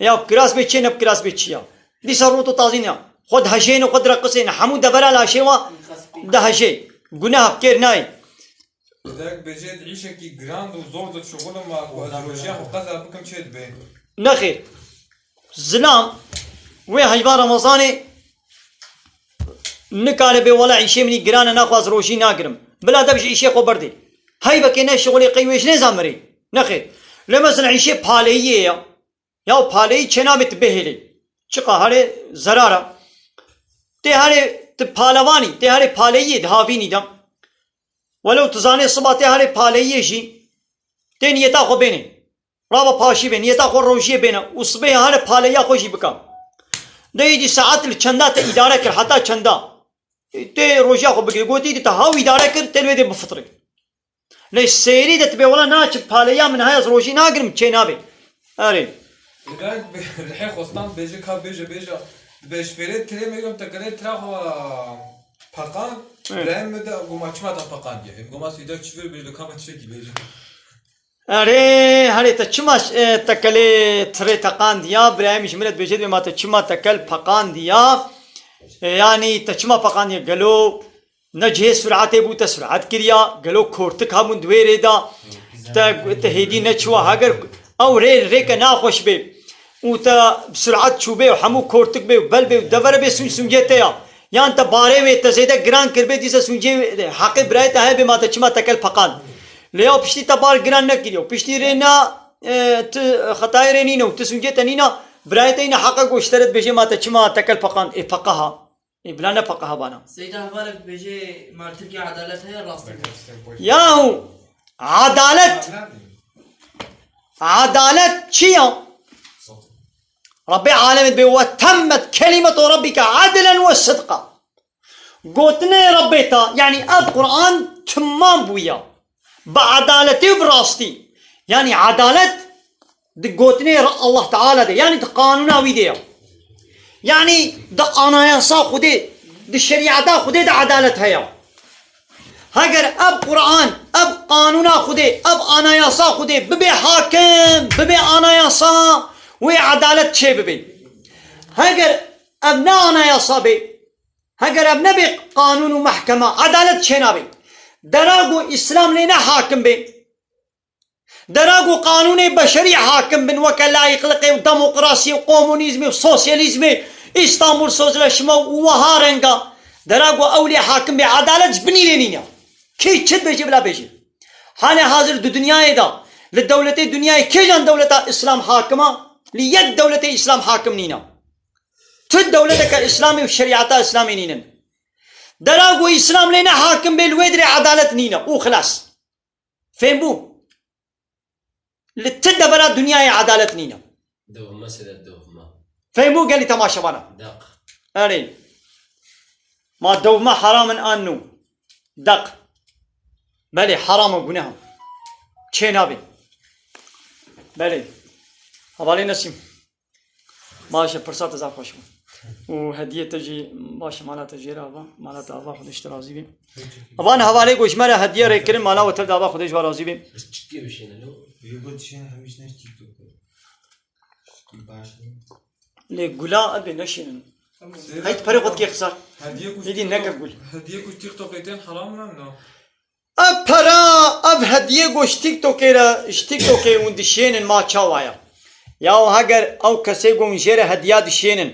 Ya kiras bê çi ne, bi kiras bê çi ya. Dîsa rût û tazîn ya. Xwe dihejêne, xwe direqisêne. Hemû devera laşê wa dihejê. Guneh bi kêr nayê. Dek bêjê di îşekî giran û zor de dişuxulim, ma ku ez rojiya xwe qeza bikim çê dibe? Nexêr. Zilam wê heyva Remezanê nikare bê, wela îşê min î giran e, naxwaz rojî nagirim. Bila de bi ji îşê xwe berdê. Heyvekê ne şixulê qey wê ji nêza mirê. Nexêr. Lê mesela îşê paleyiyê ya. Ya paleyî çênabê tu bihêlî. Çiqa herê zerara. Tê herê tu palevanî, tê herê paleyiyê di havînî de. Welew tu zanê siba tê herê paleyiyê jî. Tê niyeta xwe bênê. Rava paşî bê, niyeta xwe rojiyê bêne û sibê here paleya xwe jî bika. De îdî saet li çenda te îdare kir, heta çenda? Tê rojiya xwe bigirî. Gotî dî te haw îdare kir, tê li wê dê bifitirî. Lê sêrî de tibê wela naçi paleya min heye, ez rojî nagirim, çê nabê. Erê. Rihê xwestan bêje ka bêje bêje. Dibê ji fêrê tirê me yom tekelê tira xwe peqan. Evet. Birayê min de goma çima te peqandiye. Em goma sîda çi vir bêje, ka me tiştekî bêje. Erê, herê te çima, e, tekelê tirê teqandiya? Birayê min ji min re dibêje, dibê ma te çima tekel peqandiya? E, yanî te çima peqandiye? Gelo ne cihê suratê bû, te surat kiriya? Gelo kortik hebûn di wê rê de? Te, te hêdî neçiwa, heger ew rê rêke naxweş bê û te bi surat çûbê û hemû kortik bê û bel bê û devere bê, sûc sûcê te ya. Yan te barê wê te zêde giran kir bê, dîsa sûcê heqê birayê te heye bê, ma te çima tekel peqand? Lê ya piştî te bar giran nekiriye û piştî rê na, e, tu xetayê rê nîne û tu sûcê te nîna, birayê te yine heqa goştere dibêje ma te çima tekel peqand? Ê peqeha. Ê bila ne peqeha bana. Seyda hevalek dibêje, ma li Tirkiye edalet heye, rastî be. Yahu edalet, edalet çi ya? Rabbê alemê dibê, "Ve temmet kelimetu rabbike adlen ve sidqa." Gotinê Rabbê te, yanî ev Quran timam bûya. Bi edaletî û bi rastî. Yanî edalet di gotinê Ra-, Allah Teala de, yanî di qanûna wî de ya. Yanî di anayasa Xwedê, di şerîeta Xwedê de edalet heye. Heger ev Quran, ev qanûna Xwedê, ev anayasa Xwedê bibe hakim, bibe anayasa, wê edalet çê bibe. Heger ev ne anayasa be, Heger ev nebe qanûn û mehkema, edalet çênabe. Dera ku Îslam lê ne hakim be. Dera ku qanûnê beşerî hakim bin, weke layîqliqê û demokrasiyê û komunîzmê û sosyalîzmê, Îstanbul Sözleşme û wiha renga. Dera ku ew lê hakim be, edalet ji binî lê nîne. Kê çi dibêje bila bêje. Halê hazir di dinyayê de, li dewletê dinyayê kêjan dewleta Îslam hakim a? Li yek dewletê Îslam hakim nîne. Tu dewleteke Îslamê û şerîeta Îslamê nînin. Dera ku Îslam lê ne hakim bê, li wê dirê edalet nîne û xilas. Fêm bû? Li ti devera dinyayê edalet nîne. Dewma sede dewma. Fêm bû gelî temaşevana? Deq. Erê. Ma dewma haram in an nû? Deq. Belê, haram e, guneh e. Çê nabe. Belê. Hevalê Nesîm. Baş e, pirsa te zaf xweş bû. Û hediyê te jî baş e, mala te jê re ava. Mala te ava, Xwedê ji te razî be. Van hevalê ku ji me re hediye rê kirin, mala we tev de ava, Xwedê ji we razî be. Ez çikê bişêne lo? Yego dişên hemîş ne TikTok. Baş e. Lê gula ebê neşînin. Heyt perê xwe dikê xisar. Hediye ku Êdî neke gul. Hediye ku TikTokê tên heram lan no. Ev pera, ev hediyê ku ji TikTokê re, ji TikTokê hûn dişênin ma çawa ye? Ya heger ew kesê ku hûn jê re hediya dişênin,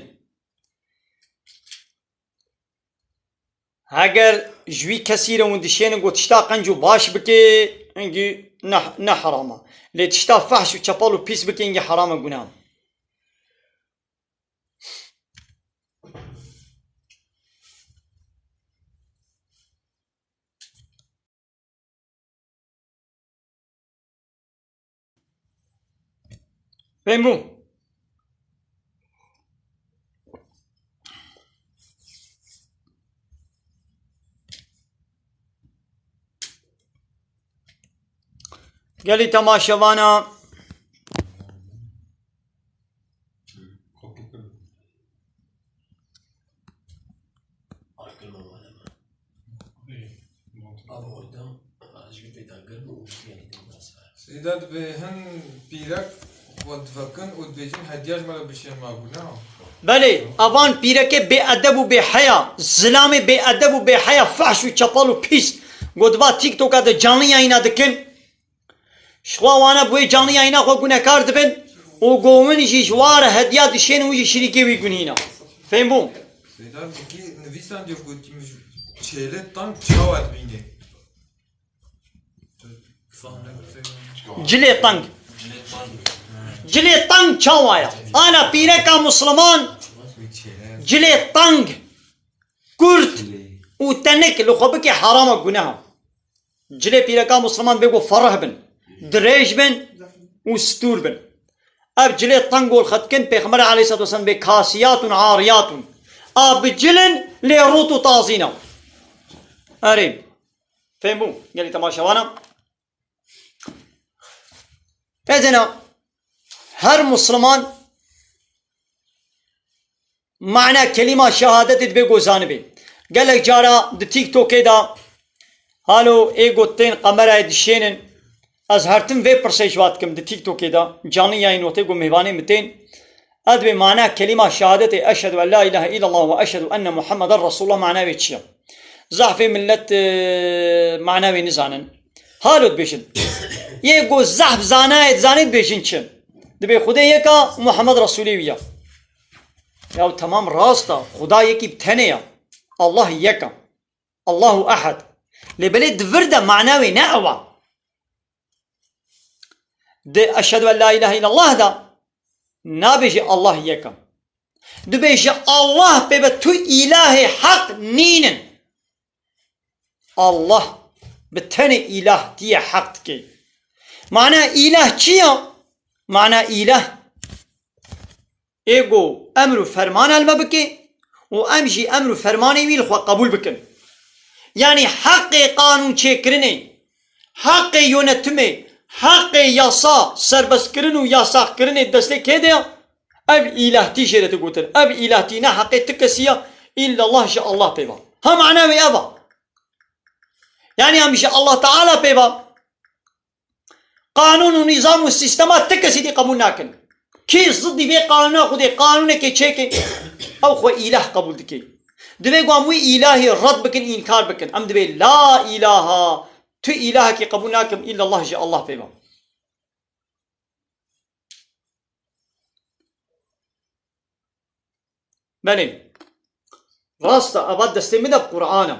heger ji wî kesî re hûn dişênin ku tişta qenc û baş bike, hingî ne, ne heram e. Lê tişta fehş û çepal û pîs bike, hingî heram e, guneh e. Fêm bû? Gelî temaşevana. Seyda, divê hin pîrek xwe divekin û dibêjin hediya ji me re bişên ma bû, ne? Belê, avan pîrekê bêedeb û bêheya, zilamê bêedeb û bêheya, fehş û çepal û pîs, ku diba TikToka de canlı yayına dikin. Ji xwe wana bi wê canlı yayına xwe gunekar dibin û go win jî ji wa re hediya dişên û jî şirîkê wî gunîna. Fêm bû? Seyda, dikî nivîsandiyo ku tîm çêlê tang çawa dibînê? Cilê teng. Cilê teng çawa ye? Ana pîreka Musliman cilê teng, kurt û tenik li xwe bike, herama, guneha. Cilê pîreka Musliman bê ku ferih bin, dirêj bin û stûr bin. Ev cilê teng û xetkin Pêxember aleyhissalatu vesselam bê kasiyatun ariyatun. A bi cilin lê rût û tazîna. Erê. Fêm bû, gelî temaşevana. Ezena her Musliman mana kelîma şehadetê dibê ku zanibê. Gelek cara di TikTokê de halo ê ku tên kamerayê dişênin. Ez her tim vê pirsê ji wa dikim di TikTokê de. Canlı yayın wextê ku mêvanê min tên. Ez dibê mana kelîma şehadetê eşhedü en la ilahe illallah ve eşhedü enne Muhammeden Resulullah mana wê çi ye? Zehfê millet, e, mana wê nizanin. Halo dibêjin. Yê ku zehf zanayê dizanê dibêjin çi? Dibê Xwedê yek a, Muhammed Resulê wî ya. Ya temam rast a, Xuda yekî bi tenê ya. Allah yek a. Allahu ehad. Lê belê di vir de mana wê ne ew a. Di eşhedü en la ilahe illallah de nabêje Allah yek a. Dibêje Allah pê ve tu îlahê heq nînin. Allah bi tenê îlah tiye heq dike. Mana îlah çi ya? Mana îlah ê ku emr û fermana li me bike û em jî emr û fermanê wî li xwe qebûl bikin. Yanî heqê qanûn çêkirinê, heqê yönetimê, heqê yasa, serbestkirin û yasaqkirinê destê kê de ye? Ev îlahtî jê re digotin. Ev îlahtî ne heqê ti kesî ye, îllallah ji Allah pê ve. Ha mana wê ev e. Yanî em ji Allah Teala pê ve qanûn û nîzam û sîstema ti kesî dî qebûl nakin. Kî zidî vê qanûna Xwedê qanûnekê çêke, ew xwe îlah qebûl dike. Divê ku em wî îlahî red bikin, înkar bikin. Em divê la îlaha, tu îlahekî qebûl nakim, îllallah ji Allah pê ve. Belê. Rast e, eva destê min de bi Qur'an e.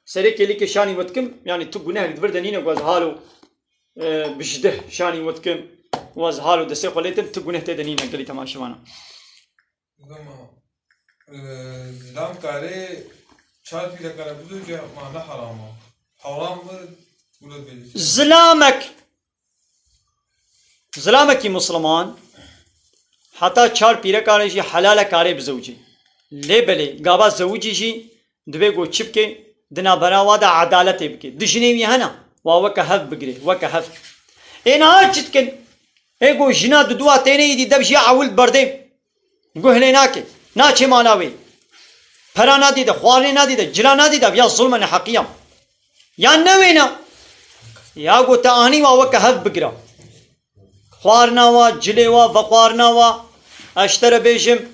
Serê kêlîkê şanî we dikim, yanî tu gunehek di vir de nîne ku ez halo, e, bijdeh şanî we dikim, û ez halo destê xwe lê tim, tu guneh tê de nîne, gelî temaşevana. Loma, e, zilam kare çar pîrekare bizewce ma ne haram e. Haram e, wilo dibêje. Zilamek, zilamekî misliman heta çar pîrekare jî helal e karê bizewcê. Lê belê, gava zewicî jî divê ku çi bike, di navbera wa de edaletê bike. Du jinê wî hene, wa weke hev bigire, weke hev. Ê niha çi dikin? Ê ku jina di dua têne îdî dev jî ewil berdê. Guh lê nake. Naçê mala wê. Pera nadî de, xwarinê nadî de, cila nadî de, ya zulme neheqiya. Ya ne wêna. Ya ku te anî wa weke hev bigira. Xwarina wa, cilê wa, vexwarina wa. Ez ji te re bêjim,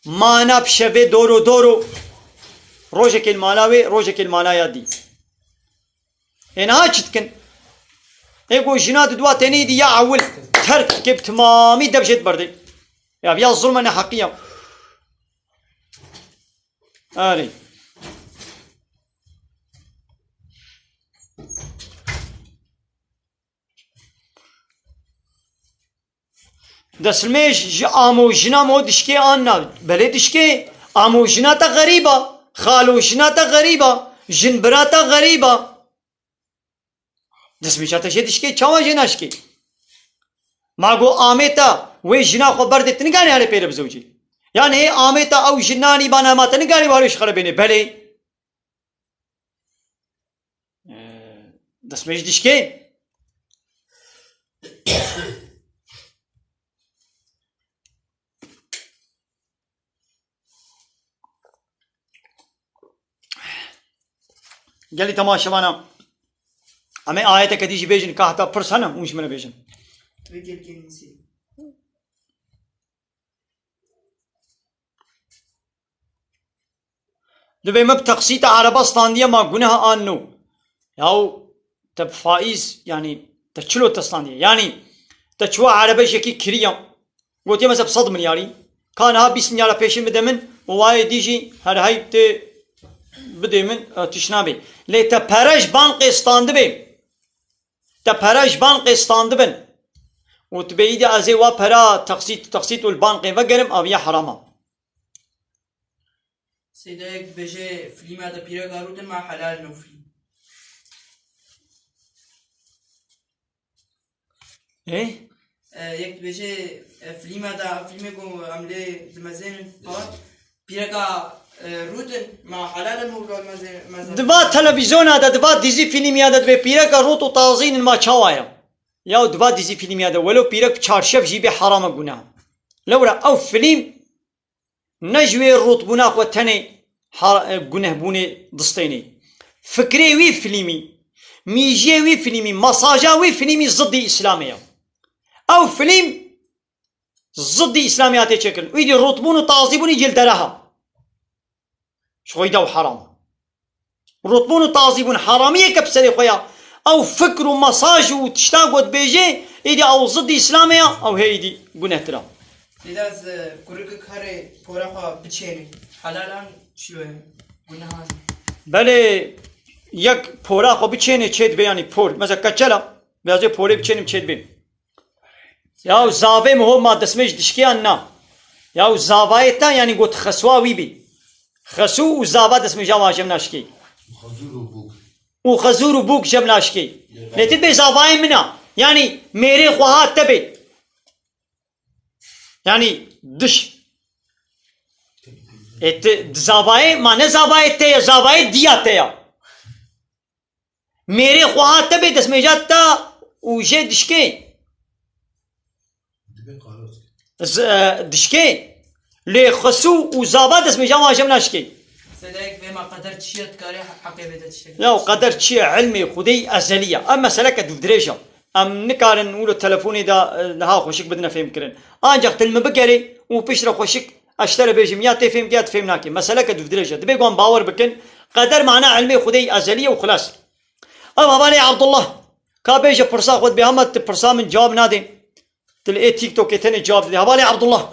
mana bi şevê doro doro. Rojekê li mala wê, rojekê li mala ya dî. Ê niha çi dikin? Ê ku jina di dua tenê dî ya ewil terk dike bi timamî dev jê diberdê. Ya viya zulme neheqiya. Erê. Destmêj ji amojina mo dişkê an na? Belê dişkê. Amojina te xerîb a. Xalojina te xerîb a. Jinbira te xerîb a. Destmêja te jê dişkê, çawa jê naşkê? Ma go amê te wê jina xwe berdê, tu nikanî herê pê re bizewcî. Yanî hê amê te ew jinanî bana ma te nikanî warê ji xeribênê. Belê. Ee, destmêj dişkê. Gelî temaşevana, em ê ayeteke dî jî bêjin, ka heta pirs hene, hûn ji min re bêjin. Vê gelkên Misîrê. Dibê min bi teqsîta ereba standiye ma guneha an no. Yaw te bi faîz, yanî te çilo te standiye. Yanî te çiwa erebe jekî kiriya. Gotiye mesela bi sed milyarî. Ka niha bîst milyara pêşî bide min û wayê dî jî her hey tê bidê min, e, tişt nabê. Lê te pere ji bankê standibê. Te pere ji bankê standibin. Û tu bêyî de ez ê wa pera teqsît, teqsît û li bankê vegerim, aviye herama. Seyda yek dibêje filîma de pîreka rûtin ma helal no filîm. Ê? E, yek dibêje, e, filîma de, filmê ku em lê dimezênin, ha? Pîreka, e, rûtin ma helal e mû mezê-, mezin? Di va televîzyona de, di va dîzî filmiya de dibê pîreka rût û tazînin ma çawa ye? Ya di va dîzî filmiya de, welo pîrek çarşev jî bê heram e guna. Lewra ew film Ne ji wê rûtbûna xwe tenê ha-, e, gunehbûnê distênê. Fikrê wî filmî, mîjiyê wî filmî, masaja wî filmî ziddî Îslamê ye. Ew film ziddî Îslamê hatiye çêkirin. Wî dî rûtbûn û tazîbûnî cil dereha. Ji xwe de ew heram. Rûtbûn û tazîbûn heramiyeke bi serê xwe ya. Ew fikr û mesaj û tişta ku dibêje, êdî ew zidî Îslamê ya, ew hê êdî gunehtir a. Lê ez, e, kurikek herê pora xwe biçênê. Helal an çilo ye? Gunehan. Belê, yek pora xwe biçênê çê dibe, yanî por. Mesela keçela, biraz porê biçênim çê dibe. Ya zavê min ho ma destmêj dişkê yan na? Ya zavayê te yanî got xeswa wî bî. Xesû û zava destmêja wan jev naşkê. Xezûr û bûk. Û xezûr û bûk jev naşkê. Lê. Lê tu bê zavayê min a. Yanî mêrê xwe hat te bê. Yanî diş. Ê tu di zavayê ma ne zavayê te ye, zavayê diya te ya. Mêrê xwe hat te bê destmêja te û jê dişkê. Dibe qaroz. Z-, e, dişkê. Lê xesû û zava destmêja wan jim naşkê. Sedayek vê ma qeder çi ye, dikarê heqê vê de tiştek. Ya qeder çi ye? Ilmê Xwedê ezeliya. Ev meseleke dûvdirêj e. Em nikarin wilo telefonê de, e, niha xweşik bidine fêhmkirin. Ancak til min bigerê û piştre xweşik Ez ji te re bêjim, ya tê fêm kê ya tu fêm nakê. Meseleke dûvdirêj e. Dibê wan bawer bikin. Qeder mana ilmê Xwedê yî ezelî ye û xilas. Ev hevalê Abdullah. Ka bêje pirsa xwe dibê hema tu pirsa min cewab nadê. Tu li ê TikTokê tenê cewab didê. Hevalê Abdullah.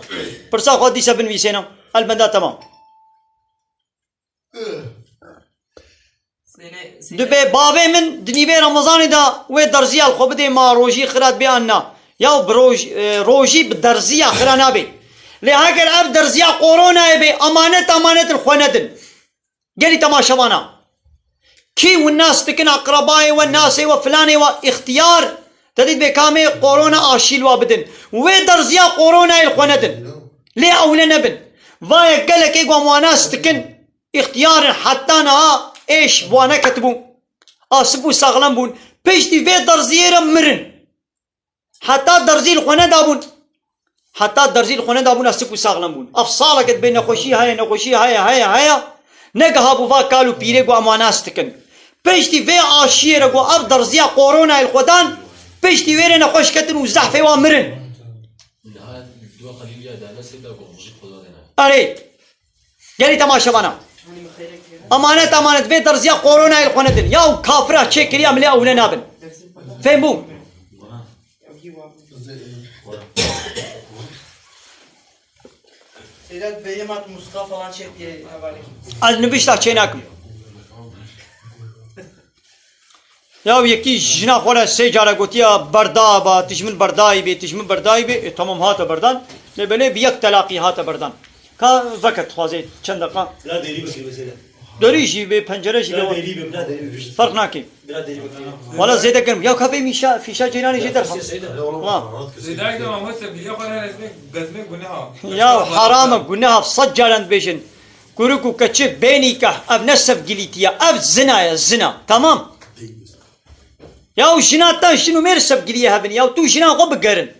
Pirsa xwe dîsa binivîsêne. El benda temam. Sêne, sêne. Dibê bavê min di nîvê Remezanê de wê derziya li xwe bidê ma rojî xira dibe an na. Ya bi roj-, e, rojî bi derziya xira nabe. Lê heger ev derziya koronayê bê, emanet emanet li xwe nedin. Gelî temaşevana. Kî win nas dikin, aqrebayê we, nasê we, filanê we, îxtiyar, te dît bê kamê korona aşî li wa bidin. Wê derziya koronayê li xwe nedin. Lê ewle nebin. Vaye gelekê wan wan nas dikin. Îxtiyar in heta niha êş bi wan neketibû. Asib û saxlem bûn. Piştî vê derziyê re mirin. Heta derzî li xwe nedabûn. Heta derzî li xwe nedabûn, asib û saxlem bûn. Ev saleke dibê nexweşî heye, nexweşî heye, heye, heye. Negiha bû va kal û pîrê ku em wan nas dikin. Piştî vê aşiyê re ku ev derziya koronayê li xwe dan, piştî wê re nexweş ketin û zehfê wan mirin. Niha dua qelîl ya dane sê da ku xwe dane. Erê. Gelî temaşevana. Emanet emanet vê derziya koronayê li xwe nedin. Ya û kafira çêkiriya em lê ewle nabin. Fêm bû? Seyda beyê ma muska falan çek diye hevalek. Ez nivişta çê nakim. Ya yekî jina xwe re sê care gotiya berda ba, tu ji min berdayî bê, tu ji min berdayî bê, e, tamam hate berdan. Lê belê bi yek telaqî hate berdan. Ka veke dixwazê çend deqa. Bira dêrî bikir mesela. Derî jî bê, pencere jî bê. Bira dêrî bê, bira dêrî bê. Ferq nake. Bira dêrî bikir. Wala zêde germ. Ya ka vê mîşa, fîşa ceyranê jê derxist. Wa. Seyda ama sevgiliye xwe ne resmek, bezmek günah ha. Ya haram e, günah, sed caran dibêjin. Kurik û keçik bê nîkah, ev ne sevgilîtî ye, ev zina ye, zina. Tamam? Ya û jina te jin û mêr sevgiliyê hebin ya, tu jina xwe bigerin.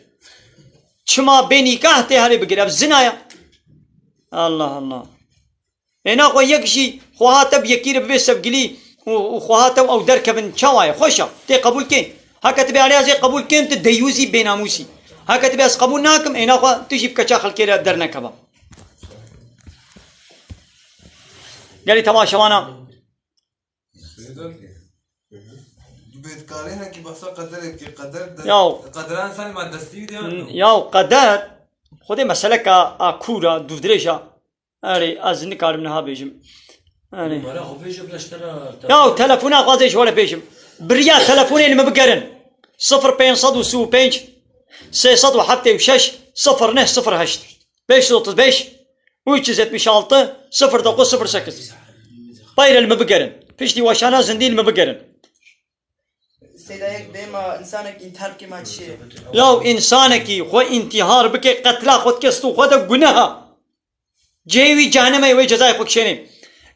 Çima bê nîkah tê herê bigir, ev zina ye. Allah Allah. Êna xwe yek jî xweha te bi yekî re bibe sevgilî û, û xweha te û ew derkevin çawa ye? Xweş e, tê qebûl kên. Heke tu bê aliyazê qebûl kên, tu deyûzî bênamûsî. Heke tu bê ez qebûl nakim, êna xwe tu jî bi keça xelkê re dernekeva. Gelî temaşevana. Dibê dikarê hinekî behsa qederê bikê. Qeder de, ya. Qedera însanê ma destî diyan. Ya qeder, xwedê meseleka a kûr a, dûvdirêj a. Erê, ez nikarim niha bêjim. Erê. Numara xwe bêje, bila ji te re te- Ya telefona xwazê ji we re bêjim. Biriya telefonê li min bigerin. Sifir pênc sed û sî û pênc, sê sed û heftê û şeş, sifir neh sifir heşt. Beş yüz otuz beş, üç yüz yetmiş altı, sıfır dokuz sıfır sekiz. Peyre li min bigerin. Piştî weşana zindî li min bigerin. Seyda yek bê ma, însanek întîhar bike ma çi ye? Ya însanekî xwe întîhar bike, qetla xwe dike, stû xwe de guneha. Cihê wî ceheneme ye, wê cezayê xwe kişênê.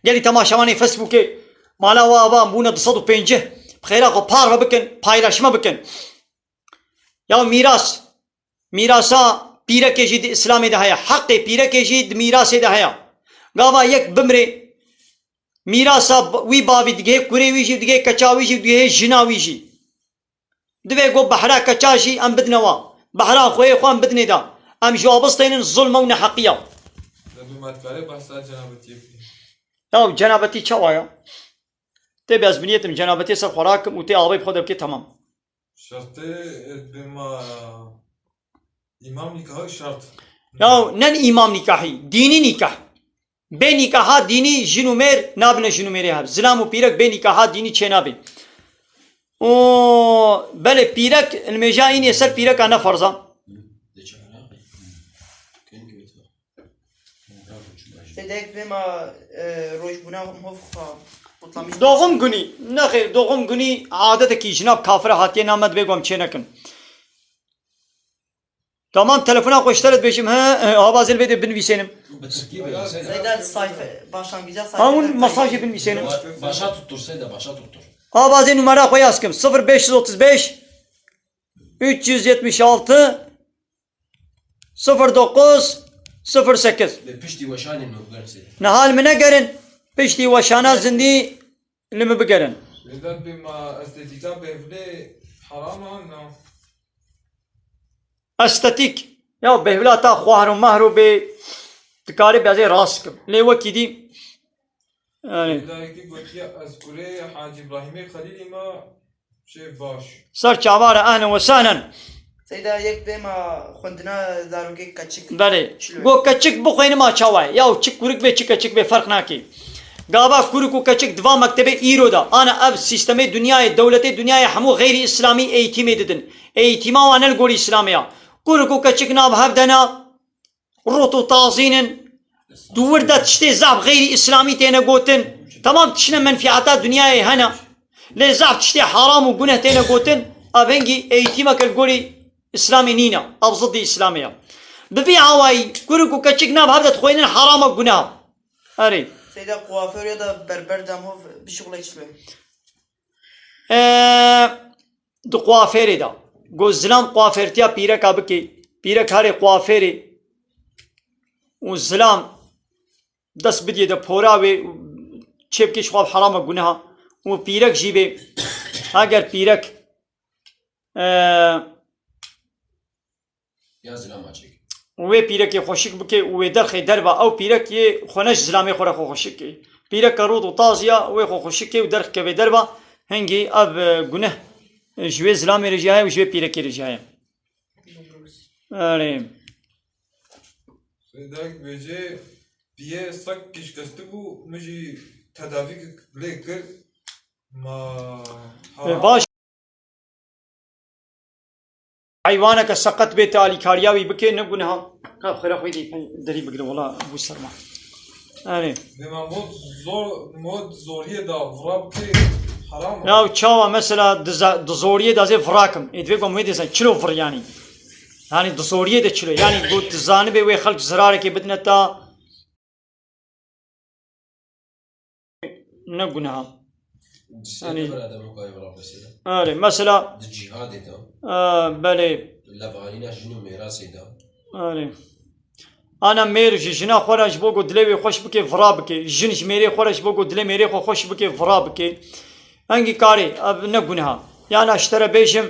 Gelî temaşevanê Facebookê, mala we ava bûne du sed û pêncî. Bi xêra xwe parve bikin, paylaşme bikin. Ya mîras. Mîrasa pîrekê jî di Îslamê de heye. Heqê pîrekê jî di mîrasê de heye. Gava yek bimrê, mîrasa b-, wî bavî digihê kurê wî jî, digihê keça wî jî, digihê jina wî jî. Divê ku behra keça jî em bidine wa. Behra xweyê xwe em bidinê da. Em ji wa bistênin zulm e û neheqiya. Dema dikarê behsa cenabetiyê bikî. Ya cenabetî çawa ya? Tê bi ez bi niyetim cenabetiyê ser xwe rakim û tê avê bi xwe de bikê temam. Şertê, e, bê ma îmam nîkahî şert. Ya ne îmam nîkahî, dînî nîkah. Bê nîkaha dînî jin û mêr nabine jin û mêrê hev. Zilam û pîrek bê nîkaha dînî çênabê. Û belê pîrek li mêja înê ser pîreka ne ferz a. Seyda yek bê ma, e, rojbûna hov xwe qutlamış. Doğum günü. Nexêr, doğum günü adetekî jina bi kafira hatiye, na me dibê ku em çê nekin. Tamam, telefona xwe ji te re dibêjim, he, he, ha bazê li vê de binivîsênim. Bi tirkî binivîsênim. Seyda sayfa, başlangıca sayfa. Ha, hûn mesajê binivîsênim. Başa tuttur, Seyda, başa tuttur. Ha bazê numara xwe yaz kim, sıfır beş yüz otuz beş, üç yüz yetmiş altı, sıfır dokuz, sıfır sekiz. Lê piştî weşanê min gurin Seyda. Niha li min negerin, piştî weşana zindî li min bigerin. Lê dad bê ma estetîka bêhvilê heram e, na? Estetîk. Ya bêhvila ta xwahr û mahr û bê Dikarî bêzê rast kim. Lê wekî dî, yani. Dayekî gotiye, "Ez kurê Hacî Îbrahîmê Xelîlî me, şê baş." Ser çavara, ehlen we sehlen. Seyda, yek bê ma xwendina zarokê keçik. Belê. Çilo. Go keçik bixwînim a çawa ye? Ya çi kurik bê, çi keçik bê, ferq nake. Gava kurik û keçik di va mektebê îro de. Ana ev sîstemê dinyayê, dewletê dinyayê hemû xeyrî îslamî eğitimê didin. Eğitima wan ne li gorî îslamê ya. Kurik û keçik nav hev de ne. Rût û tazîn in. Di wir de tiştê zaf xeyrî îslamî têne gotin. Temam tiştine menfîata dinyayê hene. Lê zaf tiştê haram û guneh têne gotin. Ev hingî eğitimeke li gorî îslamê nîne. Ev ziddî îslamê ye. Bi vî awayî kurik û keçik nav hev de dixwînin harama guneha. Erê. Seyda, kuaför ya da berber damov bişuxulek çilo? Ee, di kuafêrê de. Go zilam kuafêrtiya pîreka bike. Pîrek herê kuafêrê. Û zilam dest bidiyê de pora wê, çê bike ji xwe herama guneha. Û pîrek jî bê. Eger pîrek, ee, Ya zilama çêk. Wê pîrekê xweşik bike û wê derxê derva. Ew pîrek yê xwe ne ji zilamê xwe re xwe xweşik ke. Pîreke rût û taz ya, wê xwe xweşik ke û derxike vê derva. Hingî ev, e, guneh, e, ji wê zilamê re jî heye û ji wê pîrekê re jî heye. Erê. Seyda dibêje, piyê sek kişkestibû, min jî tedavî lê kir. Ma E, baş. Heywaneke seqet bê, te alîkariya wî bikê, ne guneha. Ka bi xêra xwe dî derî bigire, wela bû ser me. Erê. Dema mod zor, mod zoriyê da vira bikê, haram e. Ya çawa mesela di za-, di zoriyê da zê vira kim? Ê divê ku em wê dê zanin, çilo vir yanî? Yanî di zoriyê de çilo? Yanî ku tu zanibê wê xelk zirarekê bidine ta, ne guneha. Di ser Yanî, de bir adem o kadar vira mesela. Erê, mesela, Di cihadê de. E, belê. Levanîna jin û mêrasê de. Erê. Ana mêr ji jina xwe re ji bo ku dilê wê xweş bike, vira bike. Jin ji mêrê xwe re ji bo ku dilê mêrê xwe xweş bike, vira bike. Hengî karê, ev ne guneha. Yana ji te re bêjim,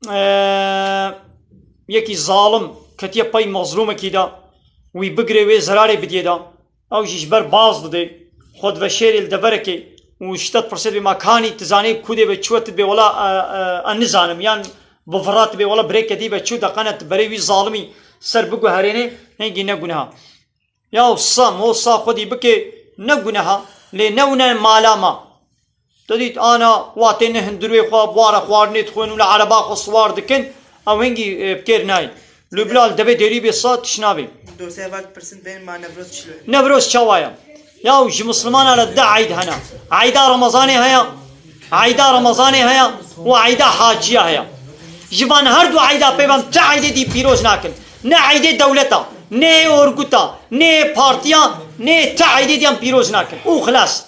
Eee, yekî zalim ketiye pey mazlûmekî de, wî bigirê, wê zerarê bidiyê de, ew jî ji ber baz didê, xwe diveşêrê li deverekê û ji te dipirsê dibê, ma kanî tu zanî ku dê ve çi we, tu dibê wela, e, e, e, nizanim, yan bi vira tu bê wela birêke dî ve çi, deqene tu berê wî zalimî ser biguherênê, hingî ne guneha. Ya sa mo sa xwedî bike, ne guneha, lê ne wine mala ma. Te dît ana, watê ne hundirê xwe, bi ware xwarinê dixwin û li ereba xwe siwar dikin, ew hingî, e, bi kêr nayê. Lê bila li devê derî bê sa tişt nabê. Dosyaya vat pirsin bên ma Newroz çilo ye? Newroz çawa ye? Ya ji Mislimana re du eyd hene. Eyda Remezanê heye, eyda Remezanê heye û eyda Haciya heye. Ji van her du eyda pê ve em ti eydê dî pîroz nakin. Ne eydê dewleta, ne ê orguta, ne ê partiya, ne ê ti eydê dî em pîroz nakin. Û xilas.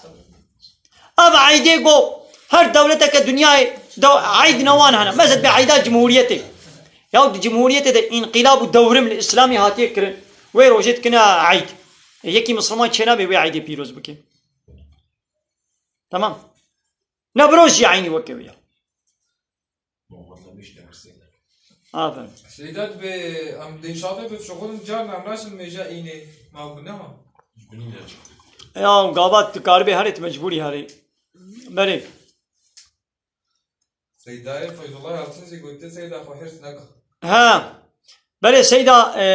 Ev eydê go her dewleteke dinyayê de eyd ne wan hene. Mesela bê eyda cumhuriyetê. Ya di cumhuriyetê de înqilab û dewrim li îslamê hatiye kirin. Wê rojê dikine eyd. E, yekî Misliman çênabe wê eydê pîroz bike. Tamam. Ne bi roj jî eynî weke wê ya. Aferin. Seyda dibê em dêşatê tu şixulin carna em naşin mêja înê. Ma gune ma? Ya gava tu karibê herê, tu mecbûrî herê. Belê. Seydayê Feyzullah Yalçın jî gotiye Seyda xwe hêrs neke. Ha. Belê Seyda, e,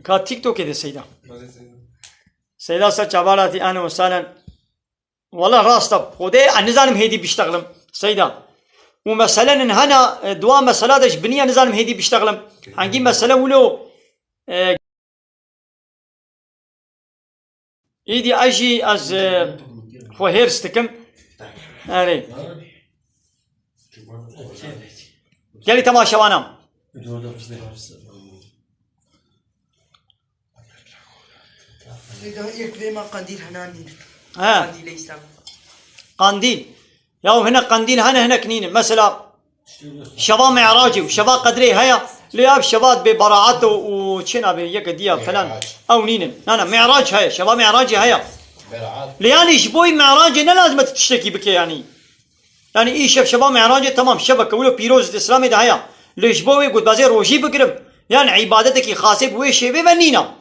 ka TikTokê de Seyda. Belê Seyda. Seyda ser çavala tî, ehlen we sehlen. Wala rast e. Xwedê ez nizanim hêdî biştexlim. Seyda. Û meselenin hena, e, dua mesela de ji binî ez nizanim hêdî biştexlim. Hengî mesele wilo, e, Îdî ez jî ez, e, xwe hêrs dikim. Erê. Gelî temaşevanan. Seyda, yek vê ma qandîl henan nînin. He. Qandîlê Îslam. Qandîl. Ya hine qandîl hene, hinek nînin. Mesela şeva Mi'racê û şeva Qedrê heye. Lê ev şeva bê beraat û, û çi nabê yeke diya falan. Mi'rac. Ew nînin. Na, na, Mi'rac heye. Şeva Mi'racê heye. Beraat. Lê yanî ji bo Mi'racê ne lazim e tu tiştekî bike yanî. Yanî îşev şeva Mi'racê, temam, şeveke wilo pîroz di Îslamê de heye. Lê ji bo wê got, "Bazê rojî bigirim." Yan îbadetekî xasê bi wê şêvê ve nîna.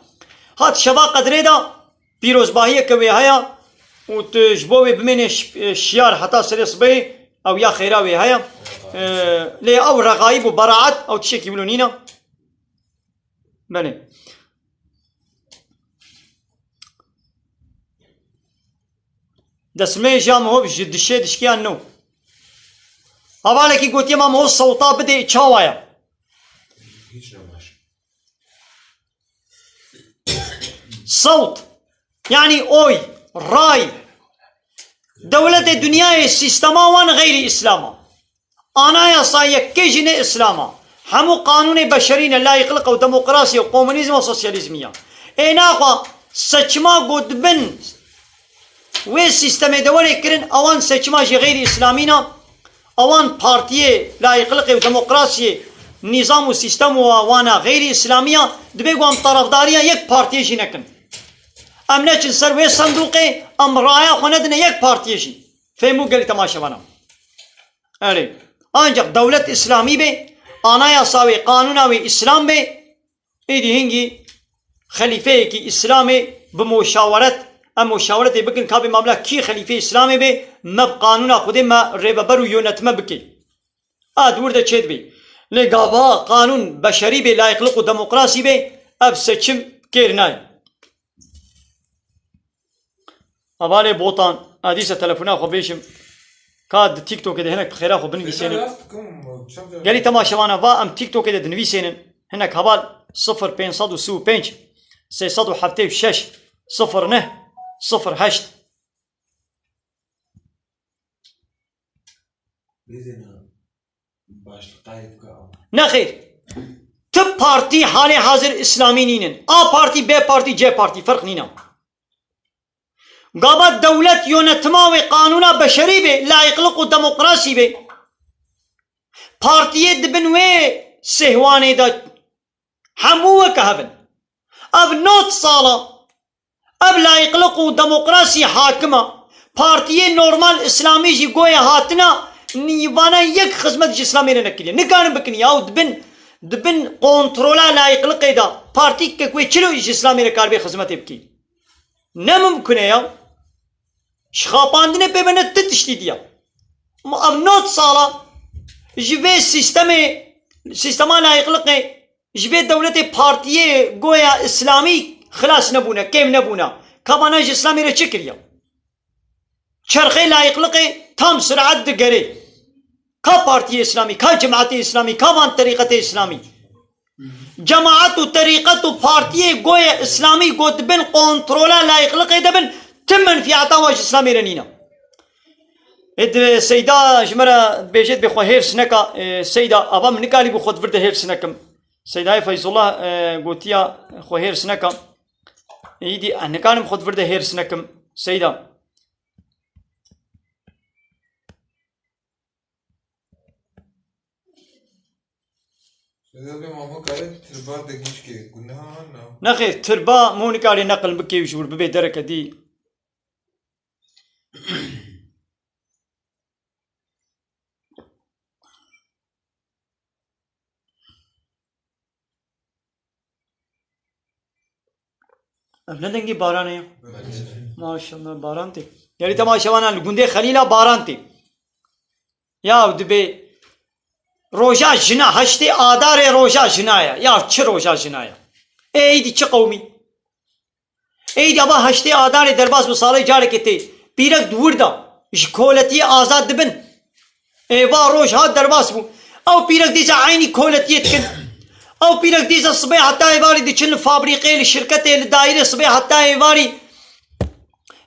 Hat şeva qedrê de pîrozbahiyeke wê heye û tu ji bo wê bimêne şi-, şiyar heta serê sibê ew ya xêra wê heye. E, lê ew rexayîb û beraet ew tiştekî wilo nîne. Belê. Destmê ji ya miho ji dişê dişkiya nû. Hevalekî gotiye ma miho sewta bidê çawa ye? Sewt. Yanî oy, ray. Dewletê dinyayê sîstema wan xeyrî Îslam a. Anayasa yekê jî ne Îslam a. Hemû qanûnê beşerî ne, layîqliq û demokrasî û komunîzm û sosyalîzmî ya. Ê naxwe seçima ku dibin wê sîstemê de were kirin, ewan seçima jî xeyrî Îslamî ne. Ewan partiyê layîqliqê û demokrasiyê, nîzam û sîstem û wana xeyrî Îslamî ya, dibê ku em tarafdariya yek partiyê jî nekin. Em neçin ser wê sendûqê, em raya xwe nedine yek partiyê jî. Fêmû gelî temaşevana. Erê. Ancak dewlet Îslamî bê, anayasa wê, qanûna wê Îslam bê, êdî hingî xelîfeyekî Îslamê bi muşaweret, em muşaweretê bikin, ka bê mamla kî xelîfê Îslamê bê, me bi qanûna Xwedê me rêveber û yönetime bikê. A di wir de çêdibê. Lê gava qanûn beşerî bê, layîqliq û demokrasî bê, ev seçim kêr nayê. Hevalê Botan, a dîse telefona xwe vêşim. Ka di TikTokê de hinek bi xêra xwe binivîsênin. Gelî temaşevana va em TikTokê de dinivîsênin. Hinek heval sifir pênc sed û sî û pênc, sê sed û heftê û şeş, sifir neh, sifir heşt. Nexêr. Ti partî halê hazir îslamî nînin. A partî, B partî, C partî ferq nîne. Gava dewlet yönetima wê qanûna beşerî bê, layîqliq û demokrasî bê. Partiyê dibin wê sêhwanê de hemû weke hev in. Ev nod sala ev layîqliq û demokrasî hakim a. Partiyê normal îslamî jî goya hatina nîvana yek xizmet ji îslamê re nekiriye. Nikarin bikin ya û dibin, dibin kontrola layîqliqê de. Partîkek wê çilo ji îslamê re karibê xizmetê bikî? Ne mimkun e ya. Ji xapandinê pê ve ne ti tiştî diya. Ma ev nod sala ji vê sîstemê, sîstema layîqliqê, ji vê dewletê partiyê goya îslamî xilas nebûne, kêm nebûne. Ka vana ji îslamê re çi kiriye? Çerxê layîqliqê tam sirat digerê. Ka partiyê îslamî, ka cemaetê îslamî, ka van terîqetê îslamî? Cemaet û terîqet û partiyê goye îslamî ku dibin kontrola layîqliqê de bin, ti menfîeta wa ji îslamê re nîne. Ê di Seyda ji me re dibêje dibê xwe hêrs neka, e, Seyda, ava min nikarîbû xwe di vir de hêrs nekim. Seydayê Feyzullah, e, gotiya xwe hêrs neka. Îdî ez nikarim xwe di vir de hêrs nekim. Seyda. Seyda bê mamo kare tirba de gîşkê, guneha na? Nexêr, tirba mû nikarê neqil bikê û ji wir bibê dereke dî. Ev ne dengê baranê ye? Maşallah, baran tê. Gelî temaşevana li gundê Xelîla baran tê. Ya dibê roja jina, heştê adarê roja jina ye. Ya çi roja jina ye? Ê, êdî çi qewmî? Êdî ava heştê adarê derbas bi salê carekê tê. Pîrek di wir de ji koletiyê azad dibin. Ê, va roj hat derbas bû. Ew pîrek dîsa eynî koletiyê dikin. Ew pîrek dîsa sibê heta êvarî diçin li fabrîqê, li şirketê, li daîrê sibê heta êvarî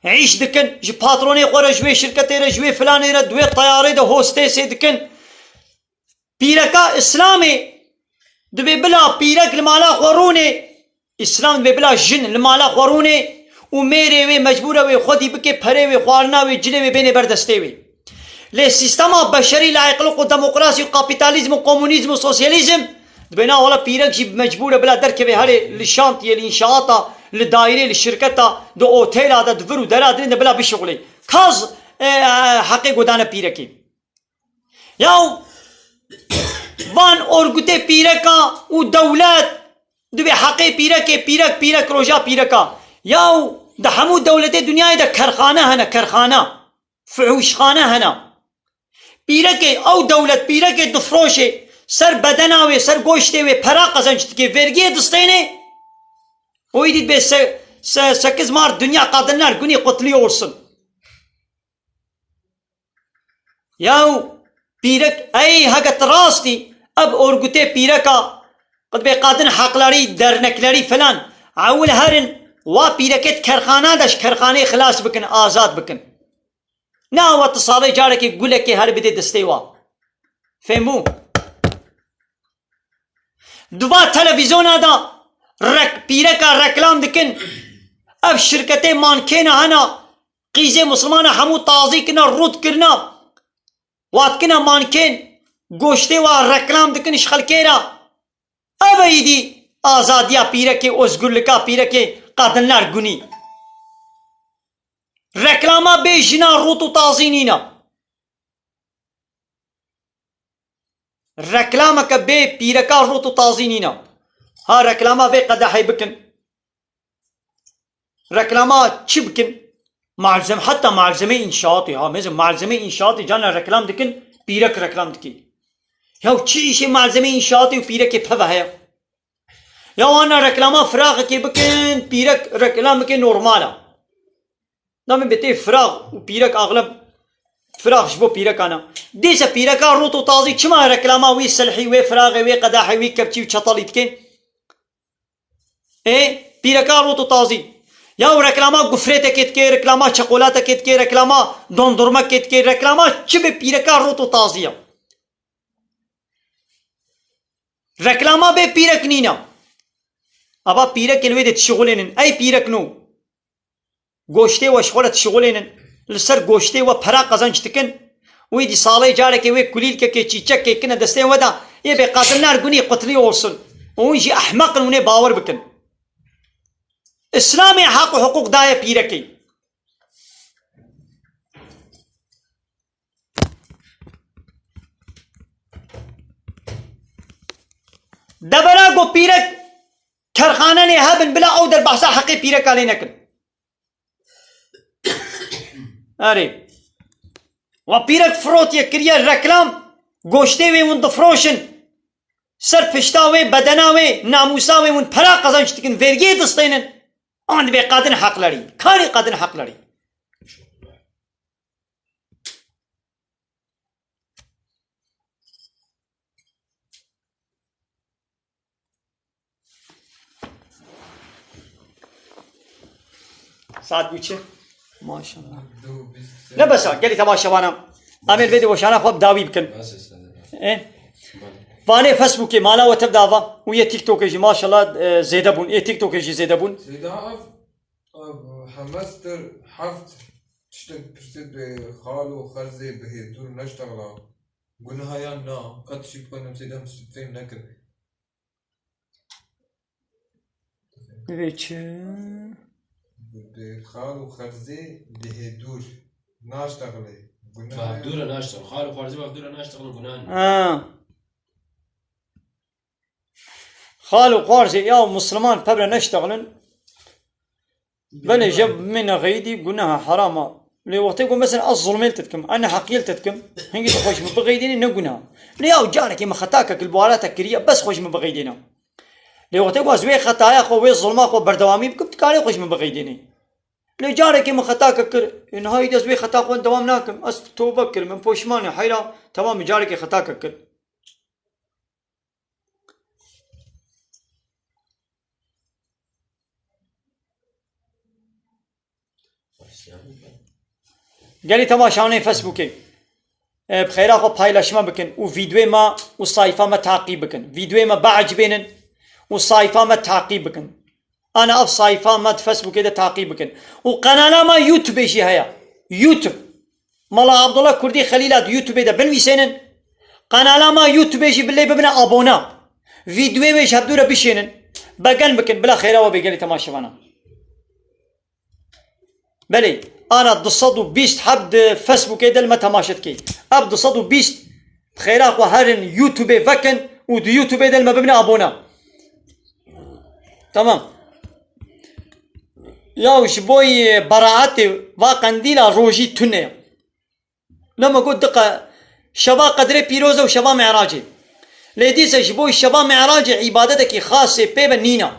îş dikin. Ji patronê xwe re, ji wê şirketê re, ji wê filanê re, di wê teyarê de hostesê dikin. Pîreka Îslamê dibê bila pîrek li mala xwe rûnê, Îslam dibê bila jin li mala xwe rûnê û mêrê wê mecbûr e wê xwedî bike, perê wê, xwarina wê, cilê wê bênê ber destê wê. Lê sîstema beşerî, layîqliq û demokrasî û kapîtalîzm û komunîzm û sosyalîzm dibê na wela pîrek jî mecbûr e bila derkeve herê li şantiyê, li înşaata, li daîrê, li şirketa, di otela de, di vir û dera dinê de bila bişuxulê. Ka z-, e, e, heqê godane pîrekê. Yaw Van orgutê pîreka û dewlet dibê heqê pîrekê, pîrek, pîrek, roja pîreka. Yaw, di hemû dewletê dinyayê de kerxane hene, kerxane. Fihûşxane hene. Pîrekê, ew dewlet pîrekê difroşê, ser bedena wê, ser goştê wê pera qezenc dike, vergiyê distênê. O îdî dibê se-, se-, sekiz Mart Dünya Kadınlar Günü kutlu olsun. Yaw pîrek, ey heke tu rastî, ev orgutê pîreka, qid bê kadın hakları, dernekleri filan, ewil herin, wa pîrekê di kerxana de ji kerxanê xilas bikin, azad bikin. Ne awa tu salê carekê gulekê her bidê destê wa. Fêm bû? Di va televîzyona de rek-, pîreka reklam dikin. Ev şirketê mankêna hena, qîzê misilmana hemû tazî kina, rût kirina. Wat kina mankên, goştê wa reklam dikin ji xelkê re. Ev e îdî azadiya pîrekê, ozgurlika pîrekê, kadınlar günü. Reklama bê jina rût û tazî nîne. Reklameke bê pîreka rût û tazî nîne. Ha reklama vê qedehê bikin. Reklama çi bikin? Malzem-, heta malzeme înşaatê, ha, mêze malzeme înşaatê carna reklam dikin, pîrek reklam dikî. Ya çi îşê malzeme înşaatê û pîrekê peve heye? Ya wana reklama firaxekê bikin, pîrek reklam bike normal e. Namê bê tê firax û pîrek axleb firax ji bo pîrekan e. Dîse pîreka rût û tazî çima reklama wî silhî, wê firaxê, wê qedehê, wî kepçî û çetalî dike? Ê, pîreka rût û tazî. Ya reklama gufrêtekê dike, reklama çekolatekê dike, reklama dondurmekê dike, reklama çi bi pîreka rût û tazî ya. Reklama bê pîrek nîne. Aba pîrekê li wê dê dişixulênin. Ey pîrek nû. Goştê we ji xwe re dişixulênin. Li ser goştê we pera qezenc dikin. Wî dî salê carekê wê kulîlkekê çîçekê kine destê we de. Yê bê kadınlar günü kutlu olsun. Hûn jî ehmeq in, hûn ê bawer bikin. Îslamê heq û hiqûq daye pîrekê. Debera ku pîrek kerxane lê hebin, bila ew der behsa heqê pîreka lê nekin. Erê. Wa pîrek firotiye, kiriye reklam, goştê wê hûn difroşin. Ser pişta wê, bedena wê, namûsa wê hûn pera qezenc dikin, vergiyê distênin. An dibê kadın hakları. Karê kadın hakları. Saet bû çi? Maşallah. Ne besa, gelî temaşevana. Em ê vê de weşana xwe bi dawî bikin. E? Vanê Facebookê mala we tev dava û yê TikTokê jî maşallah, e, zêde bûn. Ê TikTokê jî zêde bûn. Seyda ev, ev hemestir heft tiştek pirsê bi xal û xerzê bihê dûr neştexla. Gunaha yan na, qet şî bixwînim sêdem fêm nekir. Divê çi? Bi xal û xerzê dihê dûr naştexilê. Gunaha yan. Vevdûre naştexil. Xal û xerzê vevdûre naştexilin gunaha ne. Ha. Xal û xwarzê ya Musliman pebre neştexilin. Belê, je min nexeyîdî guneha, herama. Lê wextê ku mesela ez zulmê li te dikim, ez neheqiyê li te dikim, hingî tu xweş min bixeydînî ne guneha. Lê yaw carekê min xetakek li bi wala te kiriye, bes xweş min bixeydîne. Lê wextê ku ez wê xetaya xwe, wê zulma xwe berdewamî bikim, tu karê xweş min bixeydînî. Lê carekê min xetakek kir, ê niha îdî ez wê xeta xwe dewam nakim. Ez tobe kirim, min poşman e, heyra, temam, min carekê xetakek kir. Gelî temaşanê Facebookê, e, bi xêra xwe paylaşma bikin û vîdyoyê me û sayfa me taqîb bikin. Vîdyoyê me biecibênin û sayfa me taqîb bikin. Ana ev sayfa me di Facebookê de taqîb bikin. Û qenala me YouTubeê jî heye. YouTube. Mala Abdullah Kurdî Xelîla di YouTubeê de binivîsênin. Qenala me YouTubeê jî bilê bibine abone. Vîdyoyê wê ji hevdû re bişênin. Begel bikin, bila xêra we bê gelî temaşevana. Belê, ana du sed û bîst heb di Facebookê de li me temaşe dikê. Ev du sed û bîst Bi xêra xwe herin YouTubeê vekin û di YouTubeê de li me bibine abone. Tamam. Ya ji bo yê beraetê va qendîla rojî tune ye. Lê me got diqe şeva qedrê pîroz e û şeva Mi'racê. Lê dîse ji bo şeva Mi'racê îbadetekî xasê pê ve nîne.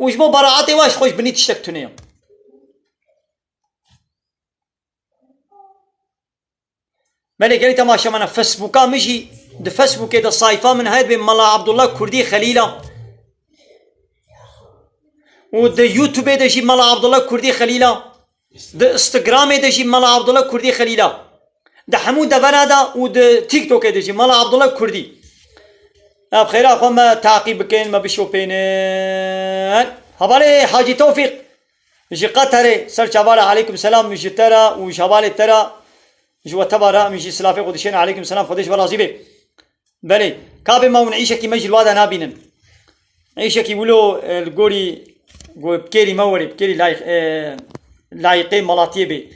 Û ji bo beraetê we ji xwe ji binî tiştek tune ye. Belê gelî temaşevana Facebooka min jî, di Facebookê de sayfa min heye, dibê Mela Abdullah Kurdî Xelîla. Û di YouTubeê de jî Mela Abdullah Kurdî Xelîla. Di Instagramê de jî Mela Abdullah Kurdî Xelîla. Di hemû devera de û di TikTokê de jî Mela Abdullah Kurdî. Ev xêra xwe me taqîb bikin, me bişopênin. Hevalê Hacî Tewfîq ji Qeterê ser çavara aleykum selam ji te re û ji hevalê te re. Ji we teva re em jî silafê xwe dişên aleykum selam Xwedê ji we razî be. Belê, kabê me hûn îşekî me jî li wa de nabînin. Îşekî wilo, e, li gorî ku bi kêrî me werê, bi kêrî layîq-, e, layîqê melatiyê bê.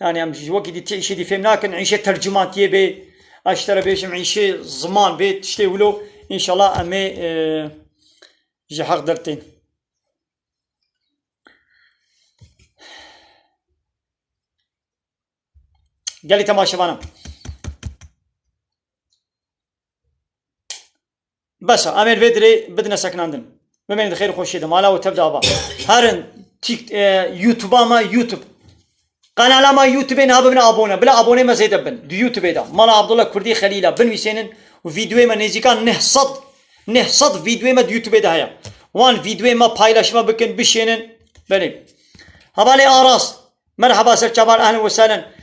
Yani em ji wekî dî ti îşê dî fêm nakin, îşê tercumantiyê bê. Ez ji te re bêjim îşê ziman bê, tiştê wilo. Înşallah em ê, e, ji heq dertên. Gelî temaşevanan. Bes e, em ê li vê dirê bidine sekinandin. Bimênin di xêr û xweşiyê de. Mala we tev de ava. Herin Tik-, e, YouTube'a me, YouTube. Kanala me YouTube'ê niha bibine abone. Bila aboneyê me zêde bin. Di YouTube'ê de. Mala Abdullah Kurdî Xelîla. Binivîsênin û vîdeoyê me nêzîka neh sed, neh sed vîdeoyê me di YouTube'ê de heye. Wan vîdeoyê me paylaşma bikin, bişênin. Belê. Hevalê Aras. Merhaba ser çavan, ehlen we sehlen.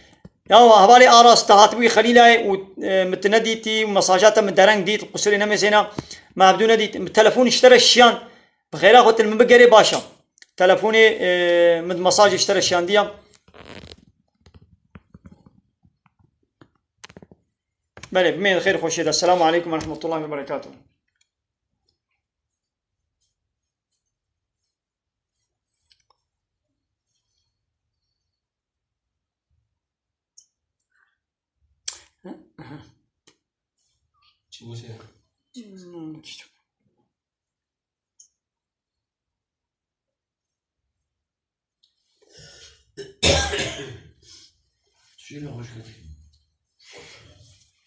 Ya hevalê Aras, te hatibûyî Xelîlayê û, e, min tu nedîtî û mesaja te min dereng dît, qusurê nemêzêna, me hevdû nedît. Min telefon ji te re şiyan, bi xêra xwe tu li min bigerê baş e. Telefonê, e, min mesaj ji te re şiyandiya. Belê, bimê xêr xweşê de. Selamu aleykum ve rahmetullahi ve berekatuhu. Çi bû se? Çi ne hoş geldi.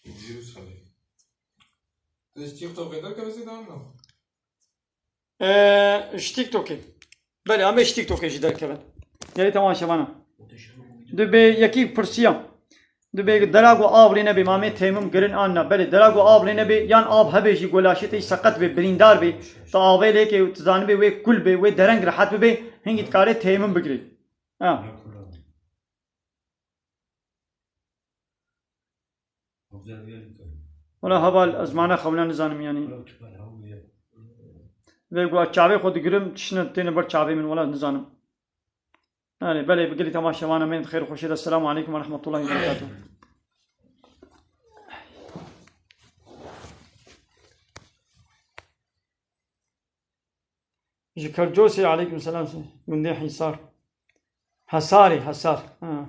Vîrus xebê. Tu ji TikTokê derkeve zêde an? Ee, ji TikTokê. Belê, em ê ji TikTokê jî derkevin. Gelî temaşevana. Dibê yekî pirsiya. Dibê dera ku av lê nebê, ma em ê teyemum girin an na. Belê, dera ku av lê nebê, yan av hebê jî ku laşê te jî seqet bê, birîndar bê. Tu avê lê ke, tu zanibê wê kul bê, wê dereng rehet bibê, hingî dikarê teyemum bigirê. Ha. Wala heval ez mana xewna nizanim yani. Vê ku çavê xwe digirim, tiştine têne ber çavê min, wala nizanim. Yani belê bi gelî temaşevana me yên xêr û xweşê de. Selamu aleykum ve rahmetullahi ve berekatuhu. Ji Kercosê aleykum selam. Gundê Hîsar. Hesarê, Hesar. Ha.